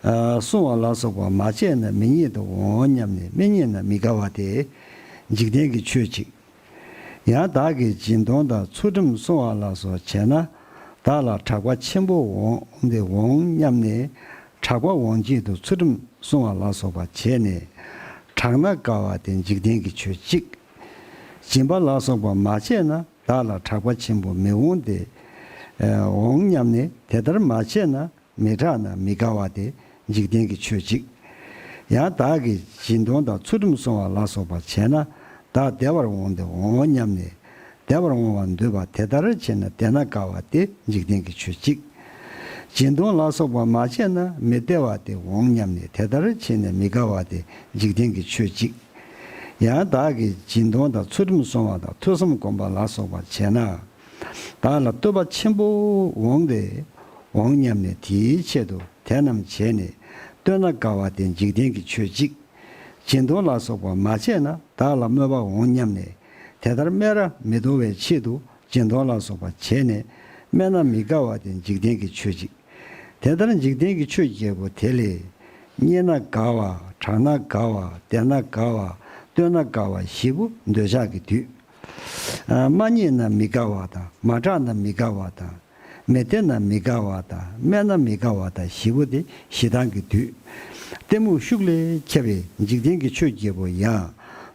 ཨ་བསྲུང་བ་ལ་སོགས་པ་མ་བྱས་ན་མི་རྙེད་དུ་འོང་སྙམ་ནས། མི་རྙེད་ན་མི་དགའ་བ་སྟེ་འཇིག་རྟེན་གྱི་ཆོས་ཅིག་ཡང་བདག་གིས་སྦྱིན་གཏོང་དང་ཚུལ་ཁྲིམས་བསྲུང་བ་ལ་སོགས་བྱས་ན་བདག་ལ་གྲགས་པ་ཆེན་པོ་འོང་སྟེ་འོང་སྙམ་ནས། གྲགས་པ་འོང་ཆེད་དུ་ཚུལ་ཁྲིམས་བསྲུང་བ་ལ་སོགས་པ་བྱས་ནས་གྲགས་ན་དགའ་བ་སྟེ་འཇིག་རྟེན་གྱི་ཆོས་ཅིག་སྦྱིན་པ་ལ་སོགས་པ་མ་བྱས་ན་བདག་ལ་གྲགས་པ་ཆེན་པོ་མི་འོང་སྟེ་འོང་སྙམ་ནས། དེ་ལྟར་མ་བྱས་ན་མི་གྲགས་ན་མི་དགའ་བ་སྟེ་འཇིག་རྟེན་གྱི་ཆོས་ཅིག་ཡང་བདག་གིས་སྦྱིན་གཏོང་དང་ཚུལ་ཁྲིམས་བསྲུང་བ་ལ་སོགས་པ་བྱས་ན་བདག་བདེ་བར་འོང་སྟེ་འོང་སྙམ་ནས། བདེ་བར་འོང་བར་འདོད་པ་དེ་ལྟར་བྱས་ན་བདེ་ན་དགའ་བ་སྟེ་འཇིག་རྟེན་གྱི་ཆོས་ཅིག་སྦྱིན་གཏོང་ལ་སོགས་པ་མ་བྱས་ན་མི་བདེ་བ་སྟེ་འོང་སྙམ་ནས། དེ་ལྟར་བྱས་ནས་མི་དགའ་བ་སྟེ་འཇིག་རྟེན་གྱི་ཆོས་ཅིག་ཡང་བདག་གིས་སྦྱིན་གཏོང་དང་ཚུལ་ཁྲིམས་བསྲུང་བ་དང་ཐོས་བསམ་སྒོམ་པ་ལ་སོགས་པ་བྱས་ན། བདག་ལ་བསྟོད་པ་ཆེན་པོ་འོང་སྟེ་འོང་སྙམ་ནས། དེའི་ཆེད་དུ་དེ་རྣམས་བྱས་ནས་བསྟོད་ན་དགའ་བ་སྟེ་འཇིག་རྟེན་གྱི་ཆོས་ཅིག་སྦྱིན་གཏོང་ལ་སོགས་པ་མ་བྱས་ན་བདག་ལ་སྨོད་པ་འོང་སྙམ་ནས། དེ་ལྟར་སྨད་ར་མི་གཏོང་བའི་ཆེད་དུ་སྦྱིན་གཏོང་ལ་སོགས་པ་བྱས་ནས་སྨད་ན་མི་དགའ་བ་སྟེ་འཇིག་རྟེན་གྱི་ཆོས་ཅིག་དེ་ལྟར་འཇིག་རྟེན་གྱི་ཆོས་བརྒྱད་པོ་དེ་ལས། རྙེད་ན་དགའ་བ། གྲགས་ན་དགའ་བ། བདེ་ན་དགའ་བ། བསྟོད་ན་དགའ་བ་བཞི་པོ་འདོད་ཆགས་ཀྱིས་བསྡུས། མ་རྙེད་ན་མི་དགའ་བ་དང་། མ་བསྒྲགས་ན་མི་དགའ་བ་དང་། མི་བསྟན་ན་མི་དགའ་བ་དང་། སྨྲས་ན་མི་དགའ་བ་དང་། བཞི་པོ་དེ་ཞེ་སྡང་གི་བདུད། གཏི་མུག་ཤུགས་ལས་ཁྱབ་པའི་འཇིག་རྟེན་གྱི་ཆོས་བརྒྱད་པོ་ཡང་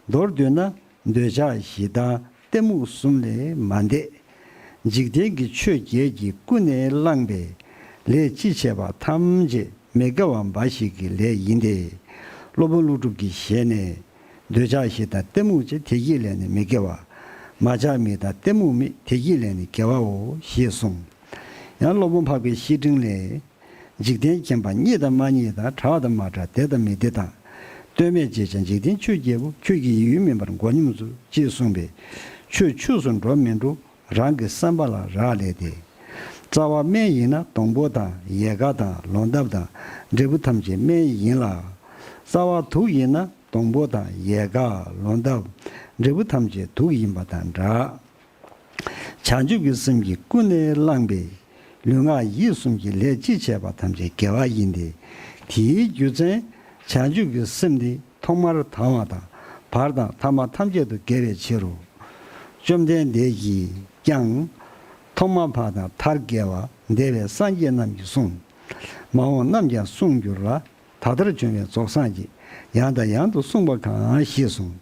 མདོར་བསྡུས་ན། འདོད་ཆགས་ཞེ་སྡང་གཏི་མུག་གསུམ་ལས་མ་འདས། འཇིག་རྟེན་གྱི་ཆོས་བརྒྱད་ཀྱིས་ཀུན་ནས་བསླངས་པའི་ལས་ཅི་བྱས་པ་ཐམས་ཅད་མི་དགེ་བ་འབའ་ཞིག་གི་ལས་ཡིན་ཏེ། སློབ་དཔོན་ཀླུ་སྒྲུབ་ཀྱི་ཞལ་ནས། འདོད་ཆགས་ཞེ་སྡང་གཏི་མུག་ཅེས། དེ་གཉིས་ལས་ནི་མི་དགེ་བ། མ་ཆགས་མི་རྟག་གཏི་མུག་མེད། དེ་གཉིས་ལས་ནི་དགེ་བའོ། ཞེས་གསུངས། ཡང་སློབ་དཔོན་འཕགས་པའི་བཤེས་སྤྲིང་ལས། འཇིག་རྟེན་མཁྱེན་པ་རྙེད་དང་མ་རྙེད་དང་། བསྒྲགས་དང་མ་བསྒྲགས་བདེ་དང་མི་བདེ་དང་། ལྟོས་མེད་ཅེས་བྱ་འཇིག་རྟེན་ཆོས་བརྒྱད་པོ། ཁྱོད་ཀྱི་ཡིད་ཡུལ་མིན་པར་མགོ་སྙོམས་སུ། ཅེས་གསུངས་པས། ཆོས་ཆོས་སུ་འགྲོ་མི་འགྲོ་རང་གི་བསམ་པ་ལ་རག་ལས་ཏེ། རྩ་བ་སྨན་ཡིན་ན་སྡོང་པོ་དང་། ཡལ་ག་དང་ལོ་འདབ་དང་འབྲས་བུ་ཐམས་ཅད་སྨན་ཡིན་ལ། རྩ་བ་དུག་ཡིན་ན་སྡོང་པོ་དང་ཡལ་ག་ལོ་འདབ་འབྲས་བུ་ཐམས་ཅད་དུག་ཡིན་པ་དང་འདྲ། བྱང་ཆུབ་ཀྱི་སེམས་ཀྱིས་ཀུན་ནས་བསླངས་པའི་ལུས་ངག་ཡིད་གསུམ་གྱི་ལས་ཅི་བྱས་པ་ཐམས་ཅད་དགེ་བ་ཡིན་ཏེ། དེའི་རྒྱུ་མཚན་བྱང་ཆུབ་ཀྱི་སེམས་དེ་ཐོག་མར་དང་བ་དང་བར་དང་ཐ་མ་ཐམས་ཅད་དུ་དགེ་བའི་ཕྱིར་རོ། བཅོམ་ལྡན་འདས་ཀྱིས་ཀྱང་། ཐོག་མ་བར་དང་མཐར་དགེ་བ། འདས་པའི་སངས་རྒྱས་རྣམས་ཀྱིས་གསུངས། མ་འོངས་རྣམས་ཀྱང་གསུང་འགྱུར་ལ། ད་ལྟར་བྱུང་བའི་རྫོགས་སངས་ཀྱིས། ཡང་དང་ཡང་དུ་གསུངས་པ་གང་། ཞེས་གསུངས།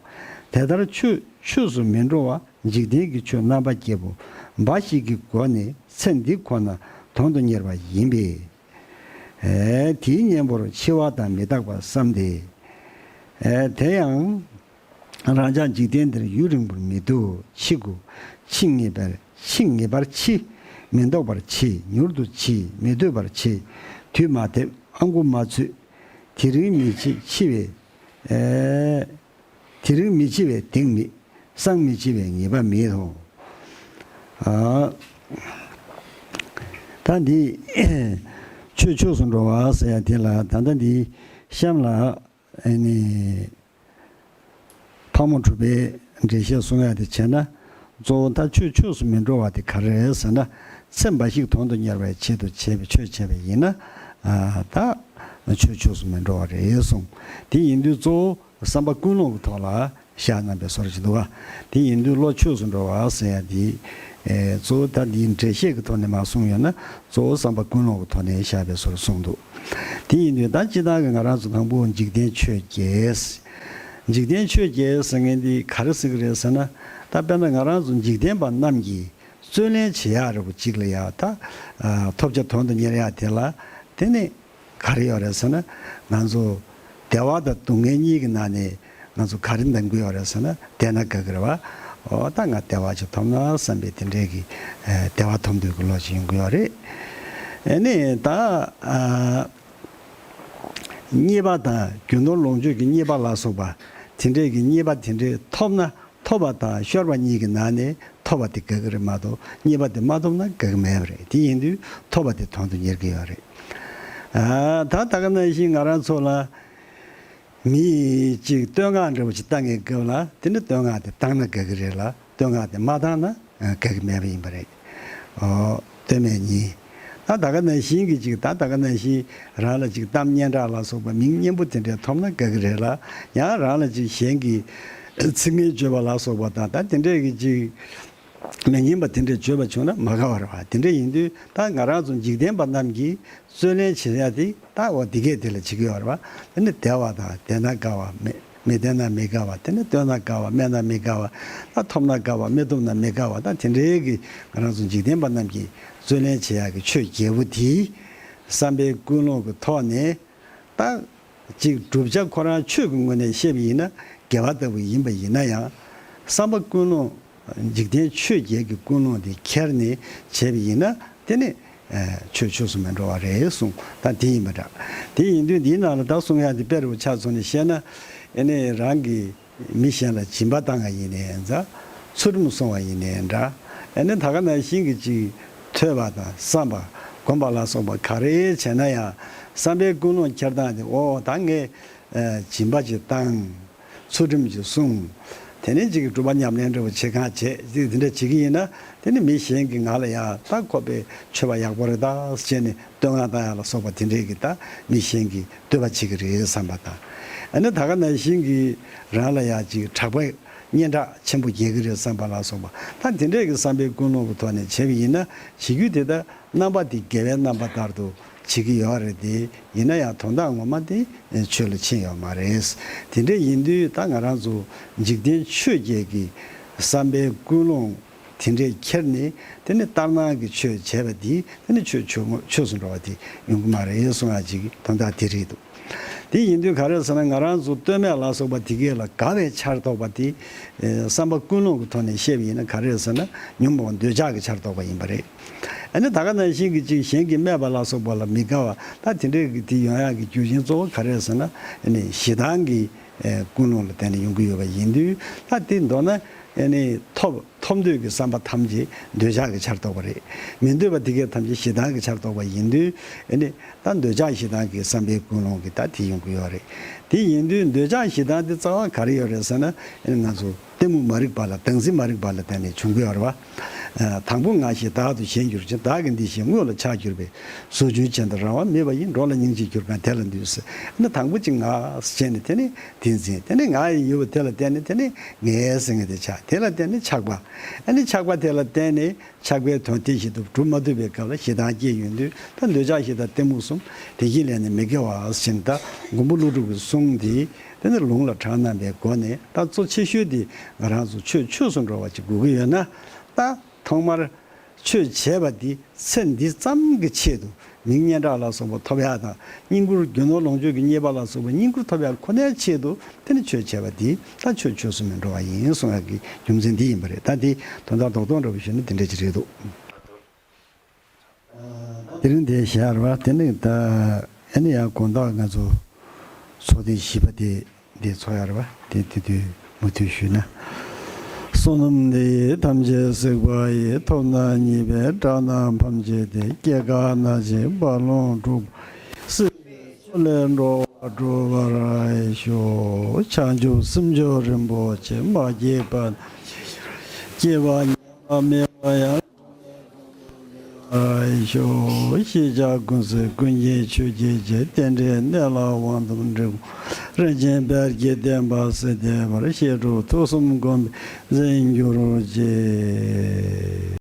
དེ་ལྟར་ཆོས་ཆོས་སུ་མི་འགྲོ་བ། འཇིག་རྟེན་གྱི་ཆོས་རྣམ་པ་བརྒྱད་པོ་འབའ་ཞིག་གི་སྒོ་ནས་ཚེ་འདི་ཁོ་ན་དོན་དུ་གཉེར་བ་ཡིན་པས། ཨེ། དེའི་གཉེན་པོར་འཆི་བ་དང་མི་རྟག་པ་བསམ་སྟེ། ཨེ། དེ་ཡང་རང་ཅག་འཇིག་རྟེན་འདིར་ཡུན་རིང་པོར་མི་འདུག་འཆི་དགོས། འཆི་ངེས་པར་འཆི། ངེས་པར་འཆི། མི་ལྡོག་པར་འཆི། མྱུར་དུ་འཆི། མི་སྡོད་པར་འཆི། དུས་མ་དེབ། ཨ་མགོ་མ་ཚོས། དེ་རིང་མི་འཆི། འཆི་བའི། ཨེ། དེ་རིང་མི་འཆི་བའི་གདེང་མེད། སང་མི་འཆི་བའི་ངེས་པ་མེད་དོ། ཨ། ད་འདི་ཆོས་ཆོས་སུ་འགྲོ་བ་ཟེར་ཡ་དེ་ལ། ད་ལྟ་འདི་གཤམ་ལ་ཨ་ནི་ཕག་མོ་གྲུ་པའི་འགྲེལ་བཤད་གསུང་ཡ་དེ་བྱས་ན། གཙོ་བོ་ད་ཆོས་ཆོས་སུ་མི་འགྲོ་བ་དེ་ག་རེ་རེད་ཟེར་ན། ཚེ་འབའ་ཞིག་དོན་དུ་གཉེར་བའི་ཆེད་དུ་བྱས་པའི་ཆོས་བྱས་པ་ཡིན་ན། ཨ། ད་ཆོས་ཆོས་སུ་མི་འགྲོ་བ་རེད་གསུངས། དེ་ཡིན་དུས་གཙོ་བོ་བསམ་པ་ཀུན་སློང་གི་ཐོག་ལ་བཞག་གནང་པའི་བཟོ་འདྲ་ཅིག་འདུག་ག་དེ་ཡིན་དུས་བློ་ཆོས་སུ་འགྲོ་བ་ཟེར་ཡ་དེ། ཨེ། གཙོ་བོ་ད་འདིའི་འགྲེལ་བཤད་ཀྱི་ཐོག་ནས་མར་གསུངས་ཡོད་ན། གཙོ་བོ་བསམ་པ་ཀུན་སློང་གི་ཐོག་ནས་བཞག་པའི་བཟོ་འདྲ་གསུངས་འདུག་དེ་ཡིན་དུས་ད་སྤྱིར་བཏང་གི་ང་རང་ཚོ་དང་པོ་འཇིག་རྟེན་ཆོས་བརྒྱད། འཇིག་རྟེན་ཆོས་བརྒྱད་ཟེར་མཁན་འདི་ག་རེ་ཟེར་གི་རེད་ཟེར་ན། ད་དཔེར་ན་ང་རང་ཚོ་འཇིག་རྟེན་པ་རྣམས་ཀྱིས་བརྩོན་ལེན་བྱེད་ཡག་རེ་བོ་གཅིག་ལ་ཡ། ད་ཨ་ཐོབ་བྱ་དོན་དུ་གཉེར་ཡག་དེ་ལ། དེ་ནི་ག་རེ་ཡོད་རེད་ཟེར་ན། ང་ཚོ་བདེ་བ་དང་སྡུག་བསྔལ་གཉིས་ཀྱི་ནང་ནས་ང་ཚོ་ག་རེ་འདེམས་ཀྱི་ཡོད་རེད་ཟེར་ན། བདེ་ན་དགའ་གི་རེད་བ། འོ། ད་ང་བདེ་བ་ཅིག་ཐོབ་ན་བསམ་པའི་དེ་འདྲའི་གི་ཨ་བདེ་བ་ཐོབ་འདོད་ཀྱི་བློ་ཅིག་ཡོང་གི་ཡོད་རེད། ཨ་ནི་ད་ཨ་རྙེད་པ་དང་རྒྱུ་ནོར་ལོངས་སྤྱོད་ཀྱི་རྙེད་པ་ལ་སོགས་པ་དེ་འདྲའི་གི་རྙེད་པ་དེ་འདྲའི་ཐོབ་ན། ཐོབ་པ་དང་ཤོར་བ་གཉིས་ཀྱི་ནང་ནས་ཐོབ་པ་དེ་དགའ་གི་རེད་མ་གཏོགས། རྙེད་པ་དེ་མ་ཐོབ་ན་དགའ་གི་མེད་པ་རེད། དེ་ཡིན་དུས་ཐོབ་པ་དེ་དོན་དུ་གཉེར་གྱི་ཡོད་རེད། ཨ། ད་ད་ག་ནང་བཞིན་ང་རང་ཚོ་ལ་མི་གཅིག་བསྟོད་བསྔགས་འདྲ་བོ་ཅིག་བཏང་མཁན་སྐབས་ལ། དེ་ནི་བསྟོད་བསྔགས་དེ་བཏང་ན་དགའ་གི་རེད་ལ། བསྟོད་བསྔགས་དེ་མ་བཏང་ན་དགའ་གི་མེད་པ་ཡིན་པ་རེད། ཨོ། ལྟོས་མེད་གཉིས། ད་ད་ག་ནང་བཞིན་གྱི་ཅིག་ད་ད་ག་ནང་བཞིན་རང་ལ་ཅིག་གཏམ་སྙན་གྲགས་ལ་སོགས་པ་མིང་སྙན་པོ་དེ་འདྲ་ཐོབ་ན་དགའ་གི་རེད་ལ། ཡང་རང་ལ་ཅིག་གཞན་གྱིས་ཚིག་ངན་བརྗོད་པ་ལ་སོགས་པ་དང་། ད་དེ་འདྲས་ཀྱི་ཅིག་མི་སྙན་པ་དེ་འདྲས་བརྗོད་པ་བྱུང་ན་མ་དགའ་བ་རེད་བ། དེ་འདྲས་ཡིན་དུས་ད་ང་རང་ཚོ་འཇིག་རྟེན་པ་རྣམས་ཀྱིས་བརྩོན་ལེན་བྱེད་ཡ་དེ། ད་འོ་འདི་གས་དེ་ལ་བྱེད་ཀྱི་ཡོད་རེད་བ། དེ་ནི་བདེ་བ་དང་བདེ་ན་དགའ་བ། མི་མི་བདེ་ན་མི་དགའ་བ། དེ་ནི་བསྟོད་ན་དགའ་བ། སྨད་ན་མི་དགའ་བ། ད་ཐོབ་ན་དགའ་བ། མི་ཐོབ་ན་མི་དགའ་བ། ད་དེ་འདྲའི་གི་ང་རང་ཚོ་འཇིག་རྟེན་པ་རྣམས་ཀྱིས་བརྩོན་ལེན་བྱེད་ཡག་གི་ཆོས་བརྒྱད་པོ་དེ་བསམ་པའི་ཀུན་སློང་གི་ཐོག་ནས། ད་ཅིག་བསྒྲུབ་བྱ་ཁོ་རང་ཆོས་ཀྱི་ངོས་ནས་བཤད་པ་ཡིན་ན་དགེ་བ་ལྟ་བུ་ཡིན་པ་ཡིན་ན་ཡང་། བསམ་པ་ཀུན་སློང་། འཇིག་རྟེན་ཆོས་བརྒྱད་ཀྱི་ཀུན་སློང་དེ་ཁྱེར་ནས་བྱས་པ་ཡིན་ན། དེ་ནི་ཨ་ཆོས་ཆོས་སུ་མི་འགྲོ་བ་རེད་གསུངས། ད་དེ་ཡིན་པ་འདྲ། དེ་ཡིན་དུས་འདིའི་ནང་ལ་ད་གསུང་ཡག་དེ་དཔེ་རུ་ཆ་མཚོན་ནས་བཤད་ན། ཨེ་ནས་རང་གི་མི་གཞན་ལ་སྦྱིན་པ་བཏང་བ་ཡིན་ནའི་འདྲ། ཚུལ་ཁྲིམས་སྲུང་བ་ཡིན་ནའི་འདྲ། ཨེ་ནས་ད་ག་ནང་བཞིན་གྱི་ཅིག་ཐོས་པ་དང་བསམ་པ་སྒོམ་པ་ལ་སོགས་པ་ག་རེ་བྱས་ན་ཡང་། བསམ་པའི་ཀུན་སློང་འཁྱེར་སྟངས་དེ། འོ་ད་ངས་ཨ་སྦྱིན་པ་ཅིག་བཏང་། ཚུལ་ཁྲིམས་ཅིག་སྲུང་། དེ་ནས་ཅིག་སྒྲུབ་པ་ཉམས་ལེན་འདྲ་བོ་བྱེད་གང་བྱེད་ཅིག་དེ་འདྲ་བྱེད་ཀྱི་ཡིན་ན། དེ་ནི་མི་གཞན་གྱིས་ང་ལ་ཡ་ད་ཁོ་པའི་ཆོས་པ་ཡག་པོ་རེད་ད་ཟེར་ནས་བསྟོད་བསྔགས་བཏང་ཡག་ལ་སོགས་པ་དེ་འདྲའི་གི་ད་མི་གཞན་གྱིས་བསྟོད་པ་བྱེད་ཀྱི་རེད་བསམ་པ་དང་། ཨ་ནི་ད་ག་ནང་བཞིན་གྱི་རང་ལ་ཡ་ཅིག་གྲགས་པ་ སྙན་གྲགས་ཆེན་པོ་རྒྱག་གི་རེད་བསམ་པ་ལ་སོགས་པ། ད་དེ་འདྲས་ཀྱི་བསམ་པའི་ཀུན་སློང་གི་ཐོག་ནས་བྱས་པ་ཡིན་ན། བྱེད་རྒྱུ་དེ་ད་རྣམ་པ་དེ་དགེ་བའི་རྣམ་པ་ལྟར་དུ་བྱེད་ཀྱི་ཡོད་རེད་དེ། ཡིན་ན་ཡང་དོན་དག་ངོ་མ་དེ་ཆོས་ལ་ཕྱིན་ཡོད་མ་རེད། དེ་འདྲས་ཡིན་དུས་ད་ང་རང་ཚོ་འཇིག་རྟེན་ཆོས་བརྒྱད་ཀྱི་བསམ་པའི་ཀུན་སློང་དེ་འདྲས་ཁྱེར་ནས། དེ་ནི་ལྟར་སྣང་གི་ཆོས་བྱས་པ་དེ། དེ་ནི་ཆོས་ཆོས་ངོ་ཆོས་སུ་འགྲོ་བ་དེ་ཡོང་གི་མ་རེད་གསུང་ཡ་ཅིག་དོན་དག་དེ་རེད་འདུག་དེ་ཡིན་དུས་ག་རེ་ཟེར་ན། ང་རང་ཚོ་ལྟོས་མེད་ལ་སོགས་པ་དེ་གས་ལ་དགའ་བའི་ཆར་གཏོགས་པ་དེ། ཨེ། བསམ་པ་ཀུན་སློང་གི་ཐོག་ནས་བཤད་པ་ཡིན་ན་ག་རེ་ཟེར་ན། ཉོན་མོངས་འདོད་ཆགས་ཀྱི་ཆར་གཏོགས་པ་ཡིན་པ་རེད། ཨ་ནི་ད་ག་ནང་བཞིན་གྱི་ཅིག་གཞན་གྱིས་སྨྲས་པ་ལ་སོགས་པ་ལ་མི་དགའ་བ། ད་དེ་འདྲའི་གི་དེ་ཡོང་ཡག་གི་རྒྱུ་རྐྱེན་གཙོ་བོ་ག་རེ་ཟེར་ན། ཨ་ནི་ཞེ་སྡང་གི་ཨེ། ཀུན་སློང་ལ་བརྟེན་ནས་ཡོང་གི་ཡོད་པ་ཡིན་དུས། ད་དེ་མདོར་ན། ཨ་ནི་ཐོབ་ཐོབ་འདོད་ཀྱི་བསམ་པ་ཐམས་ཅད་འདོད་ཆགས་ཀྱི་ཆར་གཏོགས་པ་རེད། མི་འདོད་པ་དེ་གས་ཐམས་ཅད་ཞེ་སྡང་གི་ཆར་གཏོགས་པ་ཡིན་དུས། ཨ་ནི་ད་འདོད་ཆགས་ཞེ་སྡང་གི་བསམ་པའི་ཀུན་སློང་གིས་ད་དེ་ཡོང་གི་ཡོད་རེད། དེ་ཡིན་དུས་འདོད་ཆགས་ཞེ་སྡང་དེ་རྩ་བ་ག་རེ་ཡོད་རེད་ཟེར་ན། ཨ་ནི་ང་ཚོ་གཏི་མུག་མ་རིག་པ་ལ། བདག་འཛིན་མ་རིག་པ་ལ་བརྟེན་ནས་བྱུང་གི་ཡོད་རེད་བ། ཨ། དང་པོ་ང་ཞེས་བདག་ཏུ་ཞེན་གྱུར་ཅིང་། བདག་གི་འདི་ཞེས་དངོས་ལ་ཆགས་གྱུར་པའི། ཟོ་ཆུན་ཅན་དུ་རང་དབང་མེད་པ་ཡིས། འགྲོ་ལ་སྙིང་རྗེར་གྱུར་གང་དེ་ལ་འདུད་ཟེར། ཨ་ནི་དང་པོ་ཅིག་ང་ཟེར་ནས་དེ་ནི་བདེན་འཛིན། དེ་ནི་ང་ཡི་ཡོད་པ་དེ་ལ་བརྟེན་ནས་དེ་ནི་ངའི་ཟེར་མཁན་དེ་ཆགས། དེ་ལ་བརྟེན་ནས་ཆགས་པ། ཨ་ནི་ཆགས་པ་དེ་ལ་བརྟེན་ནས་ཆགས་པའི་དོན་དེ་བཞིན་དུ་སྒྲུབ་མ་ཐུབ་པའི་སྐབས་ལ་ཞེ་སྡང་སྐྱེས་ཡོང་དུས། ད་འདོད་ཆགས་ཞེ་སྡང་གཏི་མུག་གསུམ་དེ་བཞིན་ལས་ནི་མི་དགེ་བ་ཟེར་ནས། ད་མགོན་པོ་ཀླུ་སྒྲུབ་ཀྱི་གསུང་དེ། དེ་ནི་ལུང་ལ་དྲངས་གནང་བའི་སྒོ་ནས། ད་གཙོ་ཆེ་ཤོས་དེ་ང་རང་ཚོ་ཆོས་ཆོས་སུ་འགྲོ་བ་ཅིག་དགོས་ཀྱི་ཡོད་ན། ད་ཐོག་མར་ཆོས་བྱས་པ་འདི་ཚེ་འདི་ཙམ་གྱི་ཆེད་དུ་མིང་སྙན་གྲགས་ལ་སོགས་པ་ཐོབ་ཡག་དང་། བསྙེན་བཀུར་རྒྱུ་ནོར་ལོངས་སྤྱོད་ཀྱི་རྙེད་པ་ལ་སོགས་པ་བསྙེན་བཀུར་ཐོབ་ཡག་ཁོ་ནའི་ཆེད་དུ། དེ་ནི་ཆོས་བྱས་པ་འདི་ད་ཆོས་ཆོས་སུ་མི་འགྲོ་བ་ཡིན་གསུང་ཡག་གི་རྒྱུ་མཚན་འདི་ཡིན་པ་རེད། ད་འདི་དོན་དག་རྡོག་རྡོག་འདྲ་པོ་ཞུས་ན་འདི་འདྲ་ཅིག་རེད་འདུག་དེ་རིང་འདིར་བཞག་རེད་བ། དེ་ནི་ད་ཨ་ནི་ཡང་དགོང་དག་ང་ཚོ་ཚོགས་ཐེངས་བཞི་པ་དེ་འདིར་ཚོགས་ཡག་རེད་བ། དེ་དེ་དུས་མུ་མཐུད་ཞུས་ན། བསོད་ནམས་འདི་ཡིས་ཐམས་ཅད་གཟིགས་པ་ཡི། ཐོབ་ན་ཉེས་པའི་དགྲ་རྣམས་ཕམ་བྱས་ཏེ། སྐྱེ་རྒ་ན་འཆིའི་རྦ་ཀློང་འཁྲུགས་པ་ཡི། སྲིད་པའི་མཚོ་ལས་འགྲོ་བ་སྒྲོལ་བར་ཤོག། བྱང་ཆུབ་སེམས་མཆོག་རིན་པོ་ཆེ། མ་སྐྱེས་པ་སྐྱེ་བ་ཉམས་པ་མེད་པ་ཡང་། ཤོག། ཤེས་བྱ་ཀུན་གཟིགས་ཀུན་མཁྱེན་ཆོས་ཀྱི་རྗེ། རྟེན་འབྲེལ་གནས་ལ་དབང་དུ་འགྲིམ། རིན་ཆེན་དཔལ་གྱི་བསྟན་པ་སྲིད་མཐའི་བར། བཤད་སྒྲུབ་ཐུགས་གསུམ་གོང་འཕེལ་མཛད་གྱུར་ཅིག།